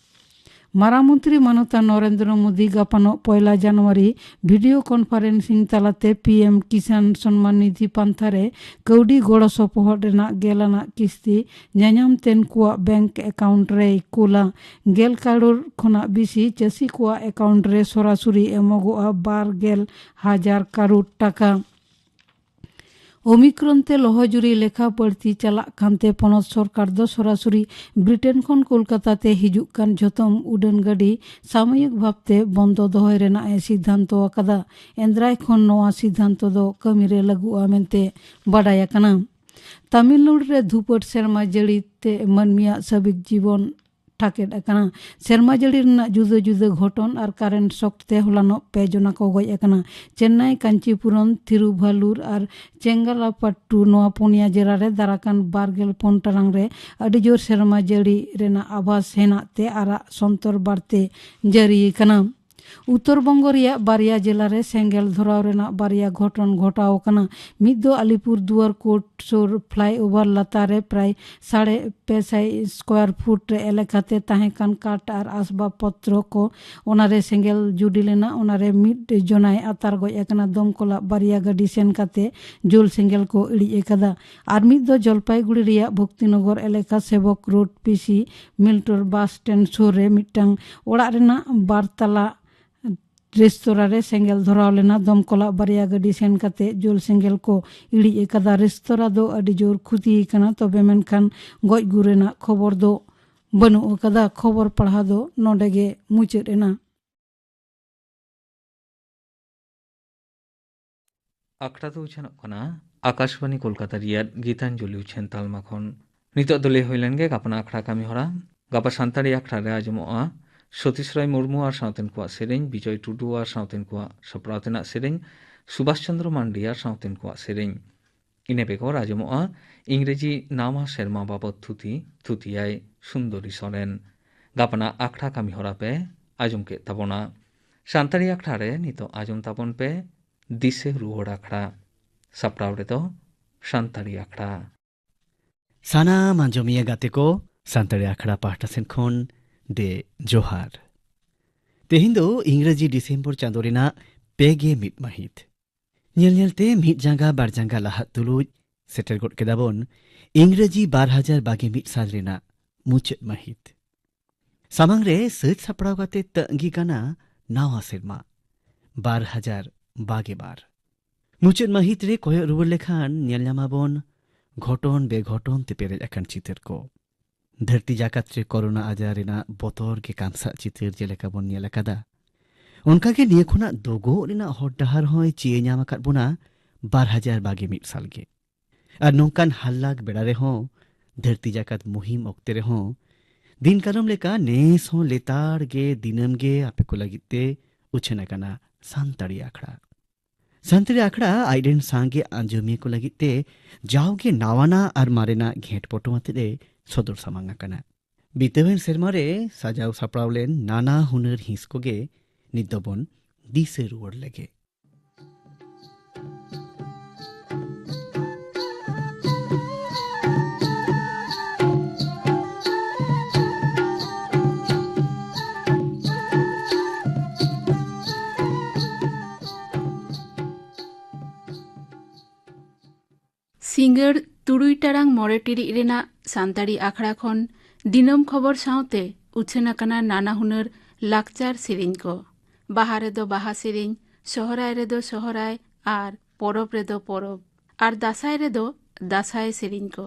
ᱢᱟᱨᱟᱝ ᱢᱚᱱᱛᱨᱤ ᱢᱟᱱᱚᱛᱟᱱ ᱱᱚᱨᱮᱱᱫᱨᱚ ᱢᱳᱫᱤ ᱜᱟᱯᱟᱱᱚᱜ ᱯᱚᱭᱞᱟ ᱡᱟᱱᱩᱣᱟᱨᱤ ᱵᱷᱤᱰᱤᱭᱳ ᱠᱚᱱᱯᱷᱟᱨᱮᱱᱥᱤᱝ ᱛᱟᱞᱟᱛᱮ ᱯᱤ ᱮᱢ ᱠᱤᱥᱟᱱ ᱥᱚᱱᱢᱟᱱ ᱱᱤᱫᱷᱤ ᱯᱟᱱᱛᱷᱟ ᱨᱮ ᱠᱟᱹᱣᱰᱤ ᱜᱚᱲᱚ ᱥᱚᱯᱚᱦᱚᱫ ᱨᱮᱱᱟᱜ ᱜᱮᱞ ᱟᱱᱟᱜ ᱠᱤᱥᱛᱤ ᱧᱟᱧᱟᱢ ᱛᱮᱱ ᱠᱚᱣᱟᱜ ᱵᱮᱝᱠ ᱮᱠᱟᱣᱩᱱᱴ ᱨᱮᱭ ᱠᱩᱞᱟ᱾ ᱜᱮᱞ ᱠᱟᱨᱳᱲ ᱠᱷᱚᱱᱟᱜ ᱵᱮᱥᱤ ᱪᱟᱹᱥᱤ ᱠᱚᱣᱟᱜ ᱮᱠᱟᱣᱩᱱᱴ ᱨᱮ ᱥᱚᱨᱟᱥᱚᱨᱤ ᱮᱢᱚᱜᱚᱜᱼᱟ ᱵᱟᱨ ᱜᱮᱞ ᱦᱟᱡᱟᱨ ᱠᱟᱨᱳᱲ ᱴᱟᱠᱟ᱾ ᱳᱢᱤᱠᱨᱚᱱ ᱛᱮ ᱞᱚᱦᱚᱡᱩᱨᱤ ᱞᱮᱠᱷᱟ ᱵᱟᱹᱲᱛᱤ ᱪᱟᱞᱟᱜ ᱠᱟᱱᱛᱮ ᱯᱚᱱᱚᱛ ᱥᱚᱨᱠᱟᱨ ᱫᱚ ᱥᱚᱨᱟᱥᱚᱨᱤ ᱵᱨᱤᱴᱮᱱ ᱠᱷᱚᱱ ᱠᱳᱞᱠᱟᱛᱟ ᱛᱮ ᱦᱤᱡᱩᱜ ᱠᱟᱱ ᱡᱷᱚᱛᱚᱢ ᱩᱰᱟᱹᱱ ᱜᱟᱹᱰᱤ ᱥᱟᱢᱚᱭᱤᱠ ᱵᱷᱟᱵᱽᱛᱮ ᱵᱚᱱᱫᱚ ᱫᱚᱦᱚᱭ ᱨᱮᱱᱟᱜ ᱮ ᱥᱤᱫᱷᱟᱱᱛᱚ ᱟᱠᱟᱫᱟ᱾ ᱮᱱᱫᱨᱟᱭ ᱠᱷᱚᱱ ᱱᱚᱣᱟ ᱥᱤᱫᱷᱟᱱᱛᱚ ᱫᱚ ᱠᱟᱹᱢᱤ ᱨᱮ ᱞᱟᱹᱜᱩᱜᱼᱟ ᱢᱮᱱᱛᱮ ᱵᱟᱰᱟᱭ ᱟᱠᱟᱱᱟ᱾ ᱛᱟᱢᱤᱞᱱᱟᱲᱩ ᱨᱮ ᱫᱷᱩᱯᱟᱹᱴ ᱥᱮᱨᱢᱟ ᱡᱟᱹᱲᱤ ᱛᱮ ᱢᱟᱹᱱᱢᱤᱭᱟᱜ ᱥᱟᱹᱵᱤᱠ ᱡᱤᱵᱚᱱ ᱴᱷᱟᱠᱮᱫ ᱟᱠᱟᱱᱟ᱾ ᱥᱮᱨᱢᱟ ᱡᱟᱹᱲᱤ ᱨᱮᱱᱟᱜ ᱡᱩᱫᱟᱹ ᱡᱩᱫᱟᱹ ᱜᱷᱚᱴᱚᱱ ᱟᱨ ᱠᱟᱨᱮᱱᱴ ᱥᱚᱠ ᱛᱮ ᱦᱚᱞᱟᱱᱚᱜ ᱯᱮ ᱡᱚᱱᱟ ᱠᱚ ᱜᱚᱡ ᱟᱠᱟᱱᱟ᱾ ᱪᱮᱱᱱᱟᱭ, ᱠᱟᱧᱪᱤᱯᱩᱨᱚᱢ, ᱛᱷᱤᱨᱩᱵᱷᱟᱞᱩᱨ ᱟᱨ ᱪᱮᱝᱜᱟᱞᱟᱯᱟᱴᱴᱩ ᱱᱚᱣᱟ ᱯᱩᱱᱭᱟ ᱡᱮᱞᱟ ᱨᱮ ᱫᱟᱨᱟᱠᱟᱱ ᱵᱟᱨ ᱜᱮᱞ ᱯᱩᱱ ᱴᱟᱲᱟᱝ ᱨᱮ ᱟᱹᱰᱤ ᱡᱳᱨ ᱥᱮᱨᱢᱟ ᱡᱟᱹᱲᱤ ᱨᱮᱱᱟᱜ ᱟᱵᱷᱟᱥ ᱦᱮᱱᱟᱜ ᱛᱮ ᱟᱨᱟᱜ ᱥᱚᱱᱛᱚᱨ ᱵᱟᱨᱛᱮ ᱡᱟᱹᱨᱤ ᱟᱠᱟᱱᱟ᱾ ᱩᱛᱛᱚᱨ ᱵᱚᱝᱜᱚ ᱨᱮᱭᱟᱜ ᱵᱟᱨᱭᱟ ᱡᱮᱞᱟ ᱨᱮ ᱥᱮᱸᱜᱮᱞ ᱫᱷᱚᱨᱟᱣ ᱨᱮᱱᱟᱜ ᱵᱟᱨᱭᱟ ᱜᱷᱚᱴᱚᱱ ᱜᱷᱚᱴᱟᱣ ᱟᱠᱟᱱᱟ᱾ ᱢᱤᱫ ᱫᱚ ᱟᱞᱤᱯᱩᱨ ᱫᱩᱣᱟᱨ ᱠᱳᱴ ᱥᱩᱨ ᱯᱷᱞᱟᱭ ᱳᱵᱷᱟᱨ ᱞᱟᱛᱟᱨ ᱨᱮ ᱯᱨᱟᱭ ᱥᱟᱲᱮ ᱯᱮ ᱥᱟᱭ ᱥᱠᱚᱭᱟᱨ ᱯᱷᱩᱴ ᱨᱮ ᱮᱞᱟᱠᱟᱛᱮ ᱛᱟᱦᱮᱸ ᱠᱟᱱ ᱠᱟᱴ ᱟᱨ ᱟᱥᱵᱟᱵ ᱯᱚᱛᱨᱚ ᱠᱚ ᱚᱱᱟᱨᱮ ᱥᱮᱸᱜᱮᱞ ᱡᱩᱰᱤ ᱞᱮᱱᱟ᱾ ᱚᱱᱟᱨᱮ ᱢᱤᱫ ᱡᱚᱱᱟᱭ ᱟᱛᱟᱨ ᱜᱚᱡ ᱟᱠᱟᱱᱟ᱾ ᱫᱚᱢᱠᱚᱞᱟᱜ ᱵᱟᱨᱭᱟ ᱜᱟᱹᱰᱤ ᱥᱮᱱ ᱠᱟᱛᱮ ᱡᱩᱞ ᱥᱮᱸᱜᱮᱞ ᱠᱚ ᱤᱲᱤᱡ ᱟᱠᱟᱫᱟ᱾ ᱟᱨ ᱢᱤᱫ ᱫᱚ ᱡᱚᱞᱯᱟᱭᱜᱩᱲᱤ ᱨᱮᱭᱟᱜ ᱵᱷᱚᱠᱛᱤᱱᱚᱜᱚᱨ ᱮᱞᱟᱠᱟ ᱥᱮᱵᱚᱠ ᱨᱳᱰ ᱯᱤᱥᱤ ᱢᱤᱞᱴᱚᱨ ᱵᱟᱥ ᱥᱴᱮᱱᱰ ᱥᱩᱨ ᱨᱮ ᱢᱤᱫᱴᱟᱝ ᱚᱲᱟᱜ ᱨᱮᱱᱟᱜ ᱵᱟᱨ ᱛᱟᱞᱟ ᱨᱮᱥᱛᱳᱨᱟ ᱨᱮ ᱥᱮᱸᱜᱮᱞ ᱫᱷᱚᱨᱟᱣ ᱞᱮᱱᱟ᱾ ᱫᱚᱢᱠᱚᱞᱟᱜ ᱵᱟᱨᱭᱟ ᱜᱟᱹᱰᱤ ᱥᱮᱱ ᱠᱟᱛᱮ ᱡᱩᱞ ᱥᱮᱸᱜᱮᱞ ᱠᱚ ᱤᱲᱤᱡ ᱟᱠᱟᱫᱟ᱾ ᱨᱮᱥᱛᱳᱨᱟ ᱫᱚ ᱟᱹᱰᱤ ᱡᱳᱨ ᱠᱷᱩᱛᱤ ᱟᱠᱟᱱᱟ, ᱛᱚᱵᱮ ᱢᱮᱱᱠᱷᱟᱱ ᱜᱚᱡ ᱜᱩᱨ ᱨᱮᱱᱟᱜ ᱠᱷᱚᱵᱚᱨ ᱫᱚ ᱵᱟᱹᱱᱩᱜ ᱟᱠᱟᱫᱟ᱾ ᱠᱷᱚᱵᱚᱨ ᱯᱟᱲᱦᱟᱣ ᱫᱚ ᱱᱚᱰᱮ ᱜᱮ ᱢᱩᱪᱟᱹᱫ ᱮᱱᱟ᱾ ᱟᱠᱷᱲᱟ ᱫᱚ ᱩᱪᱷᱟᱹᱱᱚᱜ ᱠᱟᱱᱟ ᱟᱠᱟᱥᱵᱟᱱᱤ ᱠᱳᱞᱠᱟᱛᱟ ᱨᱮᱭᱟᱜ ᱜᱤᱛᱟᱧᱡᱚᱞᱤ ᱩᱪᱷᱟᱹᱱ ᱛᱟᱞᱢᱟ ᱠᱷᱚᱱ᱾ ᱱᱤᱛᱚᱜ ᱫᱚ ᱞᱟᱹᱭ ᱦᱩᱭ ᱞᱮᱱ ᱜᱮ ᱜᱟᱯᱟᱱᱟᱜ ᱟᱠᱷᱲᱟ ᱠᱟᱹᱢᱤ ᱦᱚᱨᱟ᱾ ᱜᱟᱯᱟ ᱥᱟᱱᱛᱟᱲᱤ ᱟᱠᱷᱲᱟ ᱨᱮ ᱟᱸᱡᱚᱢᱚᱜᱼᱟ ᱥᱚᱛᱤᱥ ᱨᱟᱭ ᱢᱩᱨᱢᱩ ᱟᱨ ᱥᱟᱶᱛᱮᱱ ᱠᱚᱣᱟᱜ ᱥᱮᱨᱮᱧ, ᱵᱤᱡᱚᱭ ᱴᱩᱰᱩ ᱟᱨ ᱥᱟᱶᱛᱮᱱ ᱠᱚᱣᱟᱜ ᱥᱟᱯᱲᱟᱣ ᱛᱮᱱᱟᱜ ᱥᱮᱨᱮᱧ, ᱥᱩᱵᱷᱟᱥ ᱪᱚᱱᱫᱨᱚ ᱢᱟᱱᱰᱤ ᱟᱨ ᱥᱟᱶᱛᱮᱱ ᱠᱚᱣᱟᱜ ᱥᱮᱨᱮᱧ᱾ ᱤᱱᱟᱹ ᱵᱮᱜᱚᱨ ᱟᱸᱡᱚᱢᱚᱜᱼᱟ ᱤᱝᱨᱮᱡᱤ ᱱᱟᱣᱟ ᱥᱮᱨᱢᱟ ᱵᱟᱵᱚᱛ ᱛᱷᱩᱛᱤ, ᱛᱷᱩᱛᱤᱭᱟᱭ ᱥᱩᱱᱫᱚᱨᱤ ᱥᱚᱨᱮᱱ᱾ ᱜᱟᱯᱟᱱᱟᱜ ᱟᱠᱷᱲᱟ ᱠᱟᱹᱢᱤ ᱦᱚᱨᱟ ᱯᱮ ᱟᱸᱡᱚᱢ ᱠᱮᱫ ᱛᱟᱵᱚᱱᱟ᱾ ᱥᱟᱱᱛᱟᱲᱤ ᱟᱠᱷᱲᱟ ᱨᱮ ᱱᱤᱛᱚᱜ ᱟᱸᱡᱚᱢ ᱛᱟᱵᱚᱱ ᱯᱮ ᱫᱤᱥᱟᱹ ᱨᱩᱣᱟᱹᱲ ᱟᱠᱷᱲᱟ᱾ ᱥᱟᱯᱲᱟᱣ ᱨᱮᱫᱚ ᱥᱟᱱᱛᱟᱲᱤ ᱟᱠᱷᱲᱟ᱾ ᱥᱟᱱᱟᱢ ᱟᱸᱡᱚᱢᱤᱭᱟᱹ ᱜᱟᱛᱮ ᱠᱚ, ᱥᱟᱱᱛᱟᱲᱤ ᱟᱠᱷᱲᱟ ᱯᱟᱦᱴᱟ ᱥᱮᱱ ᱠᱷᱚᱱ ᱫᱮ ᱡᱚᱦᱟᱨ᱾ ᱛᱮᱦᱮᱧ ᱫᱚ ᱤᱝᱨᱮᱡᱤ ᱰᱤᱥᱮᱢᱵᱚᱨ ᱪᱟᱸᱫᱚ ᱨᱮᱱᱟᱜ ᱯᱮ ᱜᱮ ᱢᱤᱫ ᱢᱟᱹᱦᱤᱛ᱾ ᱧᱮᱞ ᱧᱮᱞᱛᱮ ᱢᱤᱫ ᱡᱟᱸᱜᱟ ᱵᱟᱨ ᱡᱟᱸᱜᱟ ᱞᱟᱦᱟᱜ ᱛᱩᱞᱩᱡ ᱥᱮᱴᱮᱨ ᱜᱚᱫ ᱠᱮᱫᱟ ᱵᱚᱱ ᱤᱝᱨᱮᱡᱤ ᱵᱟᱨ ᱦᱟᱡᱟᱨ ᱵᱟᱜᱮ ᱢᱤᱫ ᱥᱟᱞ ᱨᱮᱱᱟᱜ ᱢᱩᱪᱟᱹᱫ ᱢᱟᱹᱦᱤᱛ᱾ ᱥᱟᱢᱟᱝ ᱨᱮ ᱥᱟᱹᱛ ᱥᱟᱯᱲᱟᱣ ᱠᱟᱛᱮ ᱛᱟᱺᱜᱤ ᱠᱟᱱᱟ ᱱᱟᱣᱟ ᱥᱮᱨᱢᱟ ᱵᱟᱨ ᱦᱟᱡᱟᱨ ᱵᱟᱜᱮ ᱵᱟᱨ᱾ ᱢᱩᱪᱟᱹᱫ ᱢᱟᱹᱦᱤᱛ ᱨᱮ ᱠᱚᱭᱚᱜ ᱨᱩᱣᱟᱹᱲ ᱞᱮᱠᱷᱟᱱ ᱧᱮᱞ ᱧᱟᱢᱟᱵᱚᱱ ᱜᱷᱚᱴᱚᱱ ᱵᱮᱜᱷᱚᱴᱚᱱ ᱛᱮ ᱯᱮᱨᱮᱡ ᱟᱠᱟᱱ ᱪᱤᱛᱟᱹᱨ ᱠᱚ᱾ ᱫᱷᱟᱹᱨᱛᱤ ᱡᱟᱠᱟᱛ ᱨᱮ ᱠᱚᱨᱳᱱᱟ ᱟᱡᱟᱨ ᱨᱮᱱᱟᱜ ᱵᱚᱛᱚᱨ ᱜᱮ ᱠᱟᱢᱥᱟᱜ ᱪᱤᱛᱟᱹᱨ ᱡᱮᱞᱮᱠᱟ ᱵᱚᱱ ᱧᱮᱞ ᱟᱠᱟᱫᱟ, ᱚᱱᱠᱟᱜᱮ ᱱᱤᱭᱟᱹ ᱠᱷᱚᱱᱟᱜ ᱫᱳᱜᱳᱜ ᱨᱮᱱᱟᱜ ᱦᱚᱨ ᱰᱟᱦᱟᱨ ᱦᱚᱸᱭ ᱪᱤᱭᱟᱹ ᱧᱟᱢ ᱟᱠᱟᱫ ᱵᱚᱱᱟ ᱵᱟᱨ ᱦᱟᱡᱟᱨ ᱵᱟᱜᱮ ᱢᱤᱫ ᱥᱟᱞ ᱜᱮ᱾ ᱟᱨ ᱱᱚᱝᱠᱟᱱ ᱦᱟᱞᱞᱟᱠ ᱵᱮᱲᱟ ᱨᱮᱦᱚᱸ, ᱫᱷᱟᱹᱨᱛᱤ ᱡᱟᱠᱟᱛ ᱢᱩᱦᱤᱢ ᱚᱠᱛᱮ ᱨᱮᱦᱚᱸ, ᱫᱤᱱ ᱠᱟᱞᱚᱢ ᱞᱮᱠᱟ ᱱᱮᱥ ᱦᱚᱸ ᱞᱮᱛᱟᱲ ᱜᱮ ᱫᱤᱱᱟᱹᱢ ᱜᱮ ᱟᱯᱮ ᱠᱚ ᱞᱟᱹᱜᱤᱫ ᱛᱮ ᱩᱪᱷᱟᱹᱱ ᱟᱠᱟᱱᱟ ᱥᱟᱱᱛᱟᱲᱤ ᱟᱠᱷᱲᱟ᱾ ᱥᱟᱱᱛᱟᱲᱤ ᱟᱠᱷᱲᱟ ᱟᱡ ᱨᱮᱱ ᱥᱟᱸᱜᱮ ᱟᱸᱡᱚᱢᱤᱭᱟᱹ ᱠᱚ ᱞᱟᱹᱜᱤᱫ ᱛᱮ ᱡᱟᱣᱜᱮ ᱱᱟᱣᱟᱱᱟᱜ ᱟᱨ ᱢᱟᱨᱮᱱᱟᱜ ᱜᱷᱮᱸᱴ ᱯᱚᱴᱚᱢ ᱟᱛᱮᱫ ᱮ ᱥᱚᱫᱚᱨ ᱥᱟᱢᱟᱝ ᱟᱠᱟᱱᱟ᱾ ᱵᱤᱛᱟᱹᱣᱮᱱ ᱥᱮᱨᱢᱟ ᱨᱮ ᱥᱟᱡᱟᱣ ᱥᱟᱯᱲᱟᱣ ᱞᱮᱱ ᱱᱟᱱᱟ ᱦᱩᱱᱟᱹᱨ ᱦᱤᱸᱥ ᱠᱚᱜᱮ ᱱᱤᱛ ᱫᱚᱵᱚᱱ ᱫᱤᱥᱟᱹ ᱨᱩᱣᱟᱹᱲ ᱞᱮᱜᱮ᱾ ᱥᱤᱸᱜᱟᱹᱲ ᱛᱩᱨᱩᱭ ᱴᱟᱲᱟᱝ ᱢᱚᱬᱮ ᱴᱤᱲᱤᱡ ᱨᱮᱱᱟᱜ ᱥᱟᱱᱛᱟᱲᱤ ᱟᱠᱷᱲᱟ ᱠᱷᱚᱱ ᱫᱤᱱᱟᱹᱢ ᱠᱷᱚᱵᱚᱨ ᱥᱟᱶᱛᱮ ᱩᱪᱷᱟᱹᱱ ᱟᱠᱟᱱᱟ ᱱᱟᱱᱟ ᱦᱩᱱᱟᱹᱨ ᱞᱟᱠᱪᱟᱨ ᱥᱮᱨᱮᱧ ᱠᱚ᱾ ᱵᱟᱦᱟ ᱨᱮᱫᱚ ᱵᱟᱦᱟ ᱥᱮᱨᱮᱧ, ᱥᱚᱦᱨᱟᱭ ᱨᱮᱫᱚ ᱥᱚᱦᱨᱟᱭ ᱟᱨ ᱯᱚᱨᱚᱵᱽ ᱨᱮᱫᱚ ᱯᱚᱨᱚᱵᱽ, ᱟᱨ ᱫᱟᱸᱥᱟᱭ ᱨᱮᱫᱚ ᱫᱟᱸᱥᱟᱭ ᱥᱮᱨᱮᱧ ᱠᱚ᱾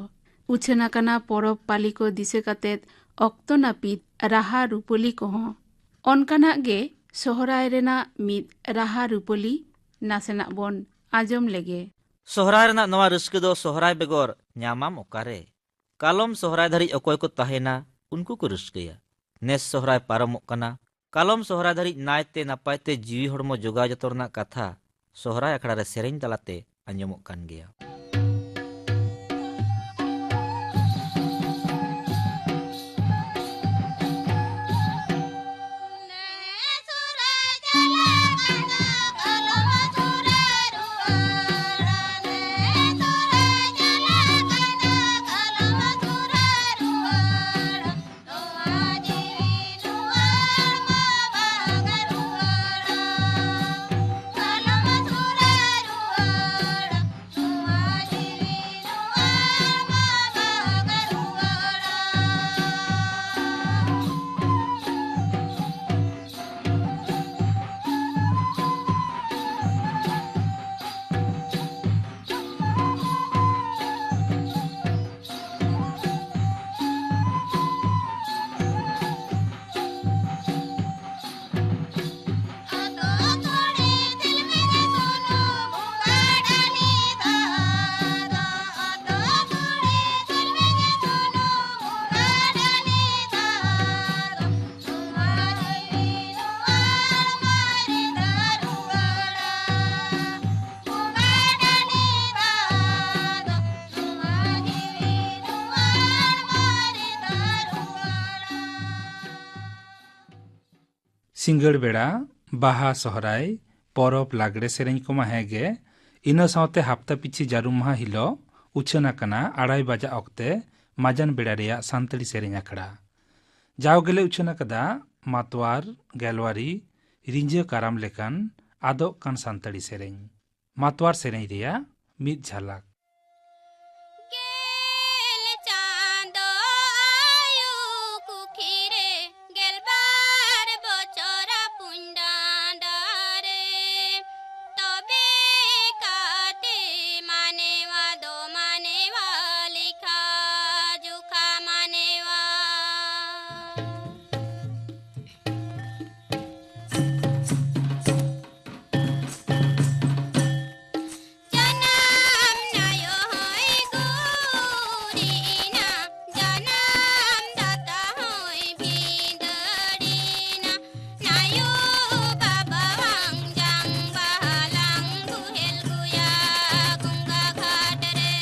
ᱩᱪᱷᱟᱹᱱ ᱟᱠᱟᱱᱟ ᱯᱚᱨᱚᱵᱽ ᱯᱟᱹᱞᱤ ᱠᱚ ᱫᱤᱥᱟᱹ ᱠᱟᱛᱮᱫ ᱚᱠᱛᱚ ᱱᱟᱹᱯᱤᱛ ᱨᱟᱦᱟ ᱨᱩᱯᱟᱹᱞᱤ ᱠᱚᱦᱚᱸ᱾ ᱚᱱᱠᱟᱱᱟᱜ ᱜᱮ ᱥᱚᱦᱨᱟᱭ ᱨᱮᱱᱟᱜ ᱢᱤᱫ ᱨᱟᱦᱟ ᱨᱩᱯᱟᱹᱞᱤ ᱱᱟᱥᱮᱱᱟᱜ ᱵᱚᱱ ᱟᱸᱡᱚᱢ ᱞᱮᱜᱮ᱾ ᱥᱚᱦᱨᱟᱭ ᱨᱮᱱᱟᱜ ᱱᱚᱣᱟ ᱨᱟᱹᱥᱠᱟᱹ ᱫᱚ ᱥᱚᱦᱨᱟᱭ ᱵᱮᱜᱚᱨ ᱧᱟᱢᱟᱢ ᱚᱠᱟᱨᱮ? ᱠᱟᱞᱚᱢ ᱥᱚᱦᱨᱟᱭ ᱫᱷᱟᱹᱨᱤᱡ ᱚᱠᱚᱭ ᱠᱚ ᱛᱟᱦᱮᱱᱟ, ᱩᱱᱠᱩ ᱠᱚ ᱨᱟᱹᱥᱠᱟᱹᱭᱟ᱾ ᱱᱮᱥ ᱥᱚᱦᱨᱟᱭ ᱯᱟᱨᱚᱢᱚᱜ ᱠᱟᱱᱟ᱾ ᱠᱟᱞᱚᱢ ᱥᱚᱦᱨᱟᱭ ᱫᱷᱟᱹᱨᱤᱡ ᱱᱟᱭᱛᱮ ᱱᱟᱯᱟᱭ ᱛᱮ ᱡᱤᱣᱤ ᱦᱚᱲᱢᱚ ᱡᱚᱜᱟᱣ ᱡᱚᱛᱚᱱ ᱨᱮᱱᱟᱜ ᱠᱟᱛᱷᱟ ᱥᱚᱦᱨᱟᱭ ᱟᱠᱷᱲᱟ ᱨᱮ ᱥᱮᱨᱮᱧ ᱛᱟᱞᱟᱛᱮ ᱟᱸᱡᱚᱢᱚᱜ ᱠᱟᱱ ᱜᱮᱭᱟ᱾ ᱥᱤᱸᱜᱟᱹᱲ ᱵᱮᱲᱟ, ᱵᱟᱦᱟ, ᱥᱚᱦᱨᱟᱭ, ᱯᱚᱨᱚᱵᱽ, ᱞᱟᱜᱽᱲᱮ ᱥᱮᱨᱮᱧ ᱠᱚᱢᱟ ᱦᱮᱸ ᱜᱮ, ᱤᱱᱟᱹ ᱥᱟᱶᱛᱮ ᱦᱟᱯᱛᱟ ᱯᱤᱪᱷᱤ ᱡᱟᱹᱨᱩᱢ ᱢᱟᱦᱟ ᱦᱤᱞᱳᱜ ᱩᱪᱷᱟᱹᱱ ᱟᱠᱟᱱᱟ ᱟᱲᱟᱭ ᱵᱟᱡᱟᱜ ᱚᱠᱛᱮ ᱢᱟᱡᱟᱱ ᱵᱮᱲᱟ ᱨᱮᱭᱟᱜ ᱥᱟᱱᱛᱟᱲᱤ ᱥᱮᱨᱮᱧ ᱟᱠᱷᱲᱟ᱾ ᱡᱟᱣ ᱜᱮᱞᱮ ᱩᱪᱷᱟᱹᱱ ᱟᱠᱟᱫᱟ ᱢᱟᱛᱣᱟᱨ, ᱜᱮᱞᱣᱟᱨᱤ, ᱨᱤᱸᱡᱟᱹ, ᱠᱟᱨᱟᱢ ᱞᱮᱠᱟᱱ ᱟᱫᱚᱜ ᱠᱟᱱ ᱥᱟᱱᱛᱟᱲᱤ ᱥᱮᱨᱮᱧ᱾ ᱢᱟᱛᱣᱟᱨ ᱥᱮᱨᱮᱧ ᱨᱮᱭᱟᱜ ᱢᱤᱫ ᱡᱷᱟᱞᱟᱠ᱾ ᱜᱮᱞ ᱪᱟᱸᱫᱚ ᱟᱭᱩ ᱠᱩᱠᱷᱤ ᱨᱮ ᱜᱮᱞᱵᱟᱨ ᱵᱚᱪᱷᱚᱨ ᱟᱹᱯᱩᱧ ᱰᱟᱸᱰᱟ ᱨᱮ, ᱛᱚᱵᱮ ᱠᱟᱛᱮ ᱢᱟᱱᱮᱣᱟ ᱫᱚ ᱢᱟᱱᱮᱣᱟ ᱞᱮᱠᱷᱟ ᱡᱚᱠᱷᱟ ᱢᱟᱱᱮᱣᱟ᱾ ᱡᱟᱱᱟᱢ ᱱᱟᱭᱚ ᱦᱚᱸᱭ ᱜᱩᱨᱤᱡ ᱮᱱᱟ, ᱡᱟᱱᱟᱢ ᱫᱟᱛᱟ ᱦᱚᱸᱭ ᱵᱷᱤᱸᱫᱟᱹᱲ ᱮᱱᱟ᱾ ᱱᱟᱭᱚ ᱵᱟᱵᱟᱣᱟᱝ ᱡᱟᱝ ᱵᱟᱦᱟᱞᱟᱝ ᱵᱩᱦᱮᱞ ᱜᱩᱭᱟ ᱜᱚᱝᱜᱟ ᱜᱷᱟᱴ ᱨᱮ᱾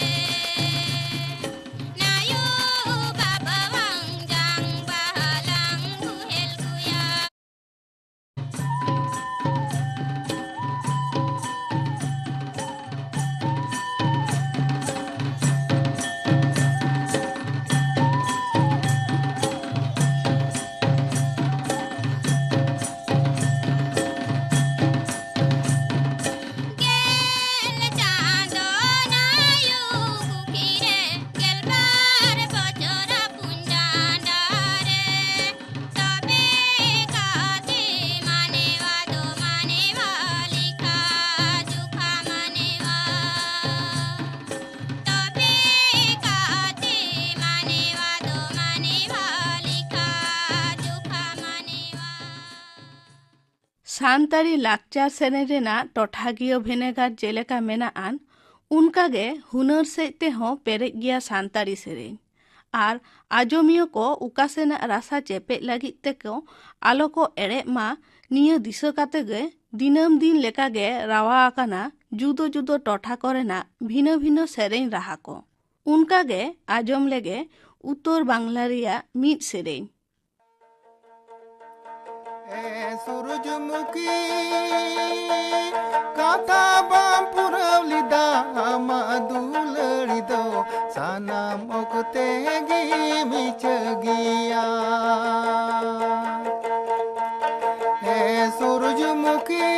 ᱱᱟᱭᱚ ᱵᱟᱵᱟᱣᱟᱝ ᱡᱟᱝ ᱵᱟᱦᱟᱞᱟᱝ ᱵᱩᱦᱮᱞ ᱜᱩᱭᱟ᱾ ᱜᱮᱞ ᱪᱟᱸᱫᱚ ᱱᱟᱭᱩ ᱠᱩᱠᱷᱤ ᱨᱮ, ᱜᱮᱞᱵᱟᱨ ᱵᱚᱪᱷᱚᱨ ᱟᱹᱯᱩᱧ ᱰᱟᱸᱰᱟ ᱨᱮ, ᱛᱚᱵᱮ ᱠᱟᱛᱮ ᱢᱟᱱᱮᱣᱟ ᱫᱚ ᱢᱟᱱᱮᱣᱟ ᱞᱮᱠᱷᱟ ᱡᱚᱠᱷᱟ ᱢᱟᱱᱮᱣᱟ᱾ ᱛᱚᱵᱮ ᱠᱟᱛᱮ ᱢᱟᱱᱮᱣᱟ ᱫᱚ ᱢᱟᱱᱮᱣᱟ ᱞᱮᱠᱷᱟ ᱡᱚᱠᱷᱟ ᱢᱟᱱᱮᱣᱟ᱾ ᱥᱟᱱᱛᱟᱲᱤ ᱞᱟᱠᱪᱟᱨ ᱥᱮᱨᱮᱧ ᱨᱮᱱᱟᱜ ᱴᱚᱴᱷᱟᱠᱤᱭᱟᱹ ᱵᱷᱮᱱᱮᱜᱟᱨ ᱡᱮᱞᱮᱠᱟ ᱢᱮᱱᱟᱜ ᱟᱱ, ᱚᱱᱠᱟᱜᱮ ᱦᱩᱱᱟᱹᱨ ᱥᱮᱫ ᱛᱮᱦᱚᱸ ᱯᱮᱨᱮᱡ ᱜᱮᱭᱟ ᱥᱟᱱᱛᱟᱲᱤ ᱥᱮᱨᱮᱧ᱾ ᱟᱨ ᱟᱸᱡᱚᱢᱤᱭᱟᱹ ᱠᱚ ᱚᱠᱟ ᱥᱮᱱᱟᱜ ᱨᱟᱥᱟ ᱪᱮᱯᱮᱡ ᱞᱟᱹᱜᱤᱫ ᱛᱮᱠᱚ ᱟᱞᱚ ᱠᱚ ᱮᱲᱮᱜ ᱢᱟ, ᱱᱤᱭᱟᱹ ᱫᱤᱥᱟᱹ ᱠᱟᱛᱮ ᱜᱮ ᱫᱤᱱᱟᱹᱢ ᱫᱤᱱ ᱞᱮᱠᱟᱜᱮ ᱨᱟᱣᱟ ᱟᱠᱟᱱᱟ ᱡᱩᱫᱟᱹ ᱡᱩᱫᱟᱹ ᱴᱚᱴᱷᱟ ᱠᱚᱨᱮᱱᱟᱜ ᱵᱷᱤᱱᱟᱹ ᱵᱷᱤᱱᱟᱹ ᱥᱮᱨᱮᱧ ᱨᱟᱦᱟ ᱠᱚ᱾ ᱚᱱᱠᱟᱜᱮ ᱟᱸᱡᱚᱢ ᱞᱮᱜᱮ ᱩᱛᱛᱚᱨ ᱵᱟᱝᱞᱟ ᱨᱮᱭᱟᱜ ᱢᱤᱫ ᱥᱮᱨᱮᱧ᱾ ᱮ ᱥᱩᱨᱩᱡᱽᱢᱩᱠᱷᱤ, ᱠᱟᱛᱷᱟ ᱵᱟᱢ ᱯᱩᱨᱟᱹᱣ ᱞᱮᱫᱟ ᱟᱢᱟᱜ ᱫᱩᱞᱟᱹᱲᱤ ᱫᱚ, ᱥᱟᱱᱟᱢ ᱚᱠᱛᱮ ᱜᱮ ᱢᱤᱪᱷᱟᱹ ᱜᱮᱭᱟ᱾ ᱦᱮᱸ ᱥᱩᱨᱩᱡᱽᱢᱩᱠᱷᱤ,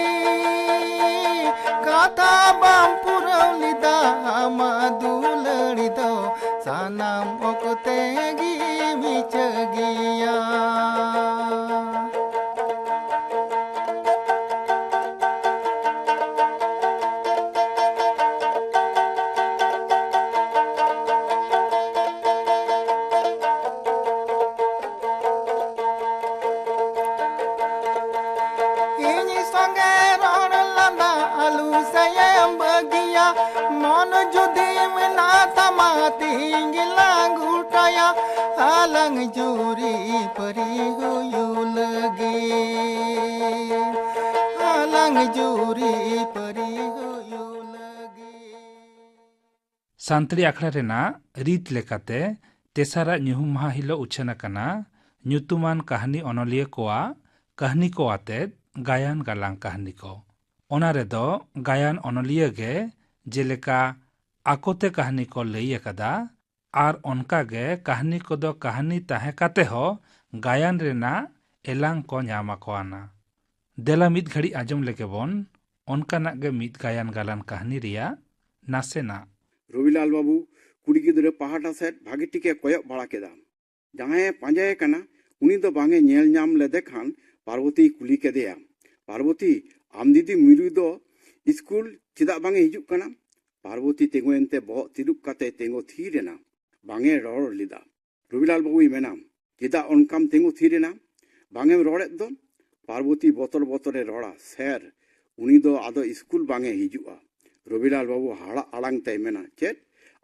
ᱠᱟᱛᱷᱟ ᱵᱟᱢ ᱯᱩᱨᱟᱹᱣ ᱞᱮᱫᱟ ᱟᱢᱟᱜ ᱫᱩᱞᱟᱹᱲᱤ ᱫᱚ, ᱥᱟᱱᱟᱢ ᱚᱠᱛᱮ ᱜᱮ ᱢᱤᱪᱷᱟᱹ ᱜᱮᱭᱟ᱾ ᱤᱧ ᱥᱚᱸᱜᱮ ᱨᱚᱲ ᱞᱟᱸᱫᱟ ᱟᱞᱩ ᱥᱮᱭᱮᱢ ᱵᱟᱹᱜᱤᱭᱟ, ᱢᱚᱱ ᱡᱩᱫᱤ ᱢᱮᱱᱟᱜ ᱛᱟᱢᱟ ᱛᱤᱦᱤᱧ ᱜᱮᱞᱟᱝ ᱜᱚᱴᱟᱭᱟ, ᱟᱞᱟᱝ ᱡᱩᱨᱤ ᱯᱟᱹᱨᱤ ᱦᱩᱭᱩᱜ ᱞᱟᱹᱜᱤᱫ, ᱟᱞᱟᱝ ᱡᱩᱨᱤ ᱯᱟᱹᱨᱤ ᱦᱩᱭᱩᱜ ᱞᱟᱹᱜᱤᱫ᱾ ᱥᱟᱱᱛᱟᱲᱤ ᱟᱠᱷᱲᱟ ᱨᱮᱱᱟᱜ ᱨᱤᱛ ᱞᱮᱠᱟᱛᱮ ᱛᱮᱥᱟᱨᱟᱜ ᱧᱩᱦᱩᱢ ᱢᱟᱦᱟ ᱦᱤᱞᱳᱜ ᱩᱪᱷᱟᱹᱱ ᱟᱠᱟᱱᱟ ᱧᱩᱛᱩᱢᱟᱱ ᱠᱟᱹᱦᱱᱤ ᱚᱱᱚᱞᱤᱭᱟᱹ ᱠᱚᱣᱟᱜ ᱠᱟᱹᱦᱱᱤ ᱠᱚ ᱟᱛᱮᱫ ᱜᱟᱭᱟᱱ ᱜᱟᱞᱟᱝ ᱠᱟᱹᱦᱱᱤ ᱠᱚ᱾ ᱚᱱᱟ ᱨᱮᱫᱚ ᱜᱟᱭᱟᱱ ᱚᱱᱚᱞᱤᱭᱟᱹ ᱜᱮ ᱡᱮᱞᱮᱠᱟ ᱟᱠᱚᱛᱮ ᱠᱟᱹᱦᱱᱤ ᱠᱚ ᱞᱟᱹᱭ ᱟᱠᱟᱫᱟ, ᱟᱨ ᱚᱱᱠᱟ ᱜᱮ ᱠᱟᱹᱦᱱᱤ ᱠᱚᱫᱚ ᱠᱟᱹᱦᱱᱤ ᱛᱟᱦᱮᱸ ᱠᱟᱛᱮ ᱦᱚᱸ ᱜᱟᱭᱟᱱ ᱨᱮᱱᱟᱜ ᱮᱞᱟᱝ ᱠᱚ ᱧᱟᱢ ᱟᱠᱚᱣᱟᱱᱟ᱾ ᱫᱮᱞᱟ ᱢᱤᱫ ᱜᱷᱟᱹᱲᱤᱡ ᱟᱸᱡᱚᱢ ᱞᱮᱜᱮ ᱵᱚᱱ ᱚᱱᱠᱟᱱᱟᱜ ᱜᱮ ᱢᱤᱫ ᱜᱟᱭᱟᱱ ᱜᱟᱞᱟᱱ ᱠᱟᱹᱦᱱᱤ ᱨᱮᱭᱟᱜ ᱱᱟᱥᱮᱱᱟᱜ᱾ ᱨᱚᱵᱤᱞᱟᱞ ᱵᱟᱹᱵᱩ ᱠᱩᱲᱤ ᱜᱤᱫᱽᱨᱟᱹ ᱯᱟᱦᱴᱟ ᱥᱮᱫ ᱵᱷᱟᱜᱮ ᱴᱷᱤᱠᱮ ᱠᱚᱭᱚᱜ ᱵᱟᱲᱟ ᱠᱮᱫᱟ᱾ ᱡᱟᱦᱟᱸᱭᱮ ᱯᱟᱸᱡᱟᱭᱮ ᱠᱟᱱᱟ, ᱩᱱᱤ ᱫᱚ ᱵᱟᱝ ᱮ ᱧᱮᱞ ᱧᱟᱢ ᱞᱮᱫᱮ ᱠᱷᱟᱱ ᱯᱟᱨᱵᱚᱛᱤᱭ ᱠᱩᱞᱤ ᱠᱮᱫᱮᱭᱟ, "ᱯᱟᱨᱵᱚᱛᱤ, ᱟᱢ ᱫᱤᱫᱤ ᱢᱤᱨᱩ ᱫᱚ ᱤᱥᱠᱩᱞ ᱪᱮᱫᱟᱜ ᱵᱟᱝ ᱮ ᱦᱤᱡᱩᱜ ᱠᱟᱱᱟ?" ᱯᱟᱨᱵᱚᱛᱤ ᱛᱤᱸᱜᱩᱭᱮᱱᱛᱮ ᱵᱚᱦᱚᱜ ᱛᱤᱨᱩᱵ ᱠᱟᱛᱮ ᱛᱤᱸᱜᱩ ᱛᱷᱤᱨ ᱮᱱᱟ᱾ ᱵᱟᱝ ᱮ ᱨᱚᱲ ᱞᱮᱫᱟ᱾ ᱨᱚᱵᱤᱞᱟᱞ ᱵᱟᱹᱵᱩᱭ ᱢᱮᱱᱟ, "ᱪᱮᱫᱟᱜ ᱚᱱᱠᱟᱢ ᱛᱤᱸᱜᱩ ᱛᱷᱤᱨ ᱮᱱᱟ? ᱵᱟᱝ ᱮᱢ ᱨᱚᱲᱮᱫ ᱫᱚ?" ᱯᱟᱨᱵᱚᱛᱤ ᱵᱚᱛᱚᱨ ᱵᱚᱛᱚᱨ ᱮ ᱨᱚᱲᱟ, "ᱥᱮᱨ, ᱩᱱᱤ ᱫᱚ ᱟᱫᱚ ᱤᱥᱠᱩᱞ ᱵᱟᱝ ᱮ ᱦᱤᱡᱩᱜᱼᱟ᱾" ᱨᱚᱵᱤᱞᱟᱞ ᱵᱟᱹᱵᱩ ᱦᱟᱦᱟᱲᱟᱜ ᱟᱲᱟᱝ ᱛᱮᱭ ᱢᱮᱱᱟ, "ᱪᱮᱫ?